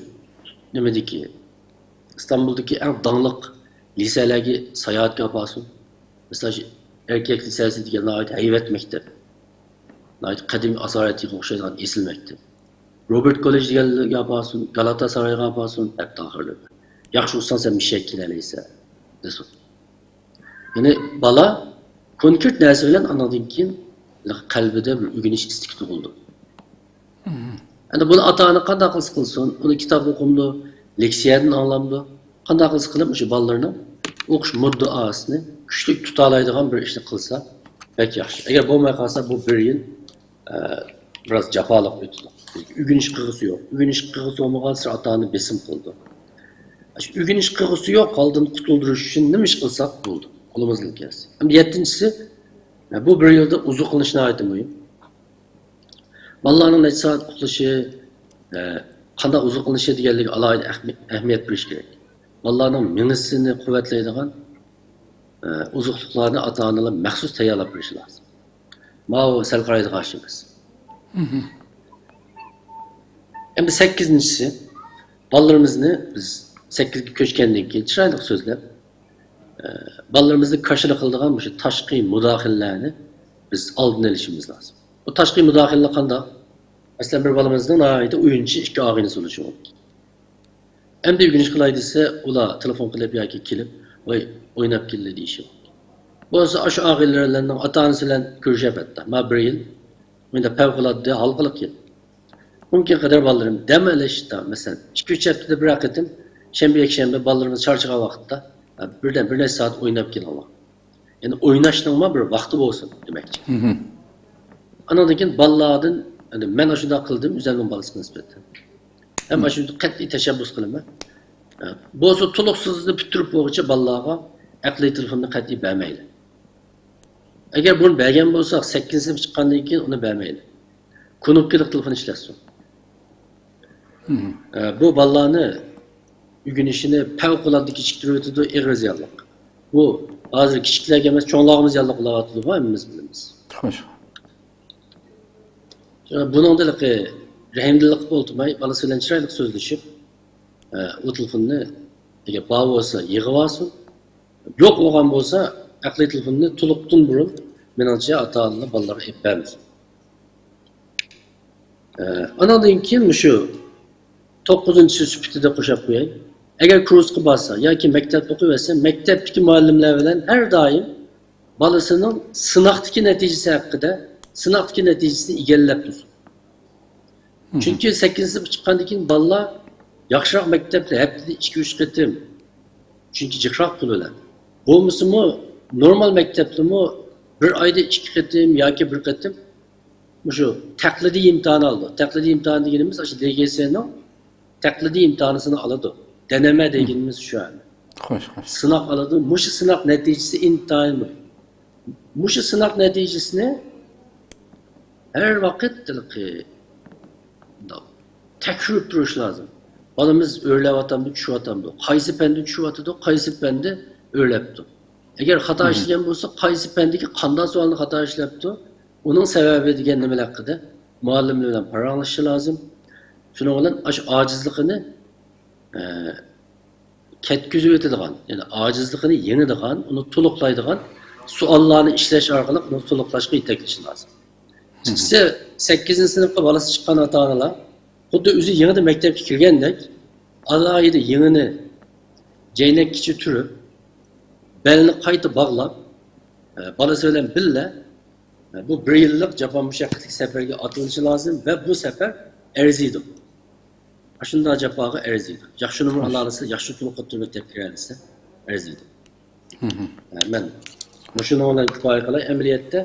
نېمىدىكى، ئىستانبۇلدىكى ئەڭ داڭلىق لىسېلەرگە ساياھەتكە ئاپارسۇن. مىسال، ئەركەك لىسېسى دېگەن ناھايىتى ھەيۋەت مەكتەپ. ناھايىتى قەدىمىي ئاسارەتىگە ئوخشايدىغان ئېسىل مەكتەپ. روبېرت كوللېج دېگەنگە ئاپارسۇن، گالاتا سارايغا ئاپارسۇن، ھەتتا ئاخىرىدا. ياخشى ئۇرساڭ سەن مىشەگە كېلەلەيسەن، دېسۇن. يەنى بالا كونكرېت نەرسە بىلەن ئاندىن كېيىن قەلبىدە بىر ئۆگىنىش ئىستىكى تۇغۇلىدۇ. ئەمدى بۇنى ئاتا-ئانا قانداق قىلسا قىلسۇن، ئۇنى كىتاب ئوقۇمدۇ، لېكسىيەدىن ئاڭلامدۇ، قانداق قىلسا قىلىپ مۇشۇ بالىلىرىنىڭ ئوقۇش مۇددىئاسىنى كۈچلۈك تۇتالايدىغان بىر ئىشنى قىلسا بەك ياخشى. ئەگەر بولماي قالسا بۇ بىر يىل، ئە، بىراز جاپالىق ئۆتىدۇ. ئۆگىنىش قىلغۇسى يوق. ئۆگىنىش قىلغۇسى بولمىغانسېرى ئاتا-ئانا بېسىم قىلىدۇ. شۇ ئۆگىنىش قىلغۇسى يوق ھالدىن قۇتۇلدۇرۇش ئۈچۈن نېمە ئىش قىلساق بولىدۇ، قولىمىزدىن كەلسە. ئەمدى يەتتىنچىسى، بۇ بىر يىلدا ئوزۇقلىنىش ناھايىتى مۇھىم. بالىلارنىڭ نەچچە سائەت ئۇخلىشى، ئە، قانداق ئوزۇقلىنىشى دېگەنلىكىگە ئالاھىدە ئەھمى-، ئەھمىيەت بېرىش كېرەك. بالىلارنىڭ مېڭىسىنى قۇۋۋەتلەيدىغان، ئە، ئوزۇقلۇقلارنى ئاتا-ئانىلار مەخسۇس تەييارلاپ بېرىشى لازىم. ماۋۇ سەل قارايدىغان ئىش ئەمەس. ئەمدى سەككىزىنچىسى، بالىلىرىمىزنى بىز سەككىزگە كۆچكەندىن كېيىن چىرايلىق سۆزلەپ، ئە، بالىلىرىمىزنى كاشىلا قىلىدىغان مۇشۇ تاشقى مۇداخىلىلەرنى بىز ئالدىنى ئېلىشىمىز لازىم. بۇ تاشقى مۇداخىلىلەر قانداق؟ مەسىلەن، بىر بالىمىزنىڭ ناھايىتى ئويۇنچى ئىككى ئاغىنىسى بولۇشى مۇمكىن. ئەمدى ئۆگىنىش قىلاي دېسە، ئۇلار تېلېفون قىلىپ ياكى كېلىپ، ۋاي، ئويناپ كېلىلى دېيىشى مۇمكىن. بولمىسا ئاشۇ ئاغىنىلەرنىڭ ئاتا-ئانىسى بىلەن كۆرۈشۈپ ھەتتا، ما بىر يىل، مۇنداق پەۋقۇلئاددە ھالقىلىق يىل. مۇمكىن قەدەر بالىلىرىم دەم ئېلىشتا، مەسىلەن، ئىككى-ئۈچ ھەپتىدە بىرەر قېتىم، شەنبە، يەكشەنبە بالىلىرىمىز چارچىغان ۋاقىتتا، بىردەم بىر نەچچە سائەت ئويناپ كېلىڭلار. يەنى ئويناشنىڭمۇ بىر ۋاقتى بولسۇن دېمەكچى. ئانىڭدىن كېيىن بالىلاردىن، يەنى مەن ئاشۇنداق قىلدىم ئۆزۈمنىڭ بالىسىغا نىسبەتەن. ھەم ئاشۇ قەتئىي تەشەببۇس قىلىمەن. بولسا تولۇقسىزنى پۈتتۈرۈپ بولغۇچە بالىلارغا ئەقلىي تېلېفوننى قەتئىي بەرمەيلى. ئەگەر بۇنى بەرگەن بولساق، سەككىزىنچى سىنىپ چىققاندىن كېيىن ئۇنى بەرمەيلى. كۇنۇپكىلىق تېلېفون ئىشلەتسۇن. ئە، بۇ بالىلارنى ئۆگىنىشىنى پەۋقۇلئاددە كېچىكتۈرۈۋېتىدۇ، ئېغىر زىيانلىق. بۇ ھازىر كىچىكلەرگە ئەمەس، چوڭلارغىمۇ زىيانلىق بولاۋاتىدىغۇ، ھەممىمىز بىلىمىز. خوش. بۇنىڭدا ھېلىقى رەھىمدىللىق بولتۇرماي، بالىسى بىلەن چىرايلىق سۆزلىشىپ، ئە، ئۇ تېلېفوننى ئەگەر بار بولسا يىغىۋالسۇن، يوق بولغان بولسا ئەقلىي تېلېفوننى تولۇقتىن بۇرۇن، مېنىڭچە، ئاتا-ئانىلار بالىلارغا ئېلىپ بەرمىسۇن. ئە، ئاناندىن كېيىن مۇشۇ توققۇزىنچىسى سۈپىتىدە قوشاپ قوياي. ئەگەر كۇرسقا بارسا ياكى مەكتەپتە ئوقۇۋەرسە، مەكتەپتىكى مۇئەللىملەر بىلەن ھەر دائىم بالىسىنىڭ سىناقتىكى نەتىجىسى ھەققىدە، سىناقتىكى نەتىجىسىنى ئىگىلەپ تۇرسۇن. چۈنكى سەككىزىنچى سىنىپقا چىققاندىن كېيىن بالىلار ياخشىراق مەكتەپتە ھەپتىدە ئىككى-ئۈچ قېتىم، شۇنچە جىقراق پۇل بىلەن. بولمىسىمۇ، نورمال مەكتەپتىمۇ بىر ئايدا ئىككى قېتىم ياكى بىر قېتىم مۇشۇ تەقلىدىي ئىمتىھان ئالىدۇ. تەقلىدىي ئىمتىھان دېگىنىمىز ئاشۇ دېگېسنىڭ تەقلىدىي ئىمتىھانىسىنى ئالىدۇ. دەنەمە دېگىنىمىز شۇ. ئەمدى خوش، خوش. سىناق ئالىدۇ. مۇشۇ سىناق نەتىجىسى ئىنتايىن مۇھىم. مۇشۇ سىناق نەتىجىسىنى ھەر ۋاقىت تەكرىرلەپ تۇرۇش لازىم. بالىمىز ئۆرلەۋاتامدۇ، چۈشۈۋاتامدۇ؟ قايسى پەندە چۈشۈۋاتىدۇ، قايسى پەندە ئۆرلەپتۇ؟ ئەگەر خاتا ئىشلىگەن بولسا، قايسى پەندىكى قانداق سوئالنى خاتا ئىشلەپتۇ؟ ئۇنىڭ سەۋەبى دېگەن نېمىلەر ھەققىدە مۇئەللىملەر بىلەن پاراڭلىشىشى لازىم. شۇنىڭ بىلەن ئاشۇ ئاجىزلىقىنى، ئە، كەتكۈزۈۋېتىدىغان، يەنى ئاجىزلىقىنى يېڭىدىغان، ئۇنى تولۇقلايدىغان سوئاللارنى ئىشلەش ئارقىلىق ئۇنى تولۇقلاشقا يېتەكلىشى لازىم. ئىككىنچىسى، سەككىزىنچى سىنىپقا بالىسى چىققان ئاتا-ئانىلار خۇددى ئۆزى يېڭىدىن مەكتەپكە كىرگەندەك، ئالاھىدە يېڭىنى جەينەككىچە تۈرۈپ، بەلنى قايتا باغلاپ، ئە، بالىسى بىلەن بىللە، ئە، بۇ بىر يىللىق جاپا مۇشەققەتلىك سەپەرگە ئاتلىنىشى لازىم ۋە بۇ سەپەر ئەرزىيدۇ. ئاشۇنداق جاپاغا ئەرزىيدۇ. ياخشى نومۇر ئالالىسا، ياخشى تولۇق ئوتتۇرا مەكتەپكە كىرەلىسە ئەرزىيدۇ. ئە، مەن مۇشۇنىڭ بىلەن كۇپايە قىلاي. ئەمەلىيەتتە،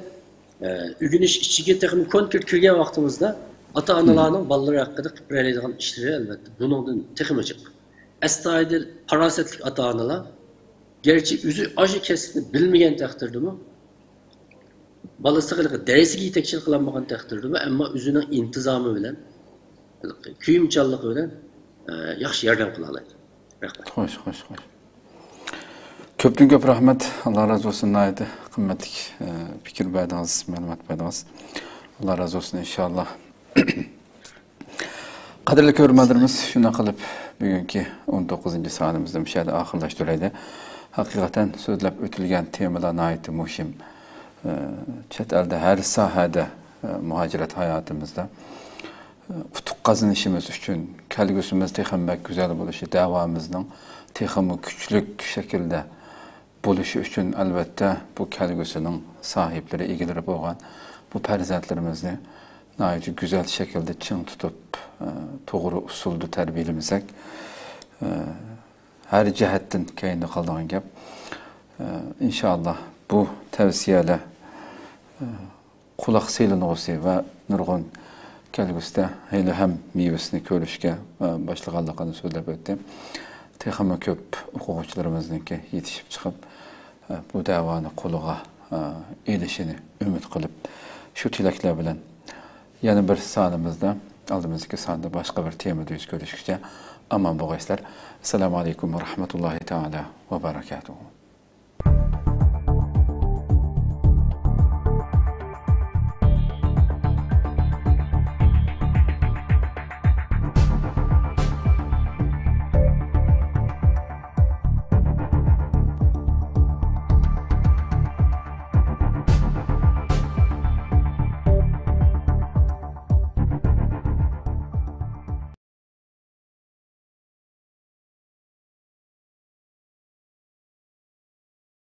ئە، ئۆگىنىش ئىچىگە تېخىمۇ كونكرېت كىرگەن ۋاقتىمىزدا ئاتا-ئانىلارنىڭ بالىلىرى ھەققىدە قىلىپ بېرەلەيدىغان ئىشلىرى، ئەلۋەتتە، بۇنىڭدىن تېخىمۇ جىق. ئەستايىدىل، پاراسەتلىك ئاتا-ئانىلار گەرچە ئۆزى ئاشۇ كەسىپنى بىلمىگەن تەقدىردىمۇ، بالىسىغا ھېلىقى دەرسىگە يېتەكچىلىك قىلالمىغان تەقدىردىمۇ، ئەمما ئۆزىنىڭ ئىنتىزامى بىلەن ھېلىقى كۆيۈمچانلىقى بىلەن، ئە، ياخشى ياردەم قىلالايدۇ. رەھمەت. خوش، خوش، خوش. كۆپتىن كۆپ رەھمەت. ئاللا رازى بولسۇن. ناھايىتى قىممەتلىك، ئە، پىكىر بەردىڭىز، مەلۇمات بەردىڭىز. ئاللا رازى بولسۇن ئىنشاللا. قەدىرلىك كۆرۈرمەنلىرىمىز، شۇنداق قىلىپ بۈگۈنكى ئون توققۇزىنچى سانىمىزنى مۇشۇ يەردە ئاخىرلاشتۇرايلى. ھەقىقەتەن سۆزلەپ ئۆتۈلگەن تېمىلار ناھايىتى مۇھىم. ئە، چەت ئەلدە ھەر ساھەدە، ئە، مۇھاجىرەت ھاياتىمىزدا، ئە، ئۇتۇق قازىنىشىمىز ئۈچۈن، كەلگۈسىمىز تېخىمۇ بەك گۈزەل بولۇشى، دەۋامىزنىڭ تېخىمۇ كۈچلۈك شەكىلدە بولۇشى ئۈچۈن، ئەلۋەتتە، بۇ كەلگۈسىنىڭ ساھىبلىرى، ئىگىلىرى بولغان بۇ پەرزەنتلىرىمىزنى ناھايىتى گۈزەل شەكىلدە چىڭ تۇتۇپ، ئە، توغرا ئۇسۇلدا تەربىيەلىمىسەك، ئە، ھەر جەھەتتىن كەينىدە قالىدىغان گەپ. ئە، ئىنشائاللا، بۇ تەۋسىيەلەر، ئە، قۇلاق سېلىنغۇسى ۋە نۇرغۇن كەلگۈسىدە ھېلىھەم مېۋىسىنى كۆرۈشكە، ئە، باشلىغانلىقىنى سۆزلەپ ئۆتتى. تېخىمۇ كۆپ ئوقۇغۇچىلىرىمىزنىڭكى يېتىشىپ چىقىپ، ئە، بۇ دەۋانى قولىغا، ئە، ئېلىشىنى ئۈمىد قىلىپ، شۇ تىلەكلەر بىلەن يەنە بىر سانىمىزدا، ئالدىمىزدىكى ساندا باشقا بىر تېمىدا يۈز كۆرۈشكىچە ئامان بولغايسىلەر. ئەسسالامۇ ئەلەيكۇم ۋە رەھمەتۇللاھى تائالا ۋە بەرەكاتۇھۇ.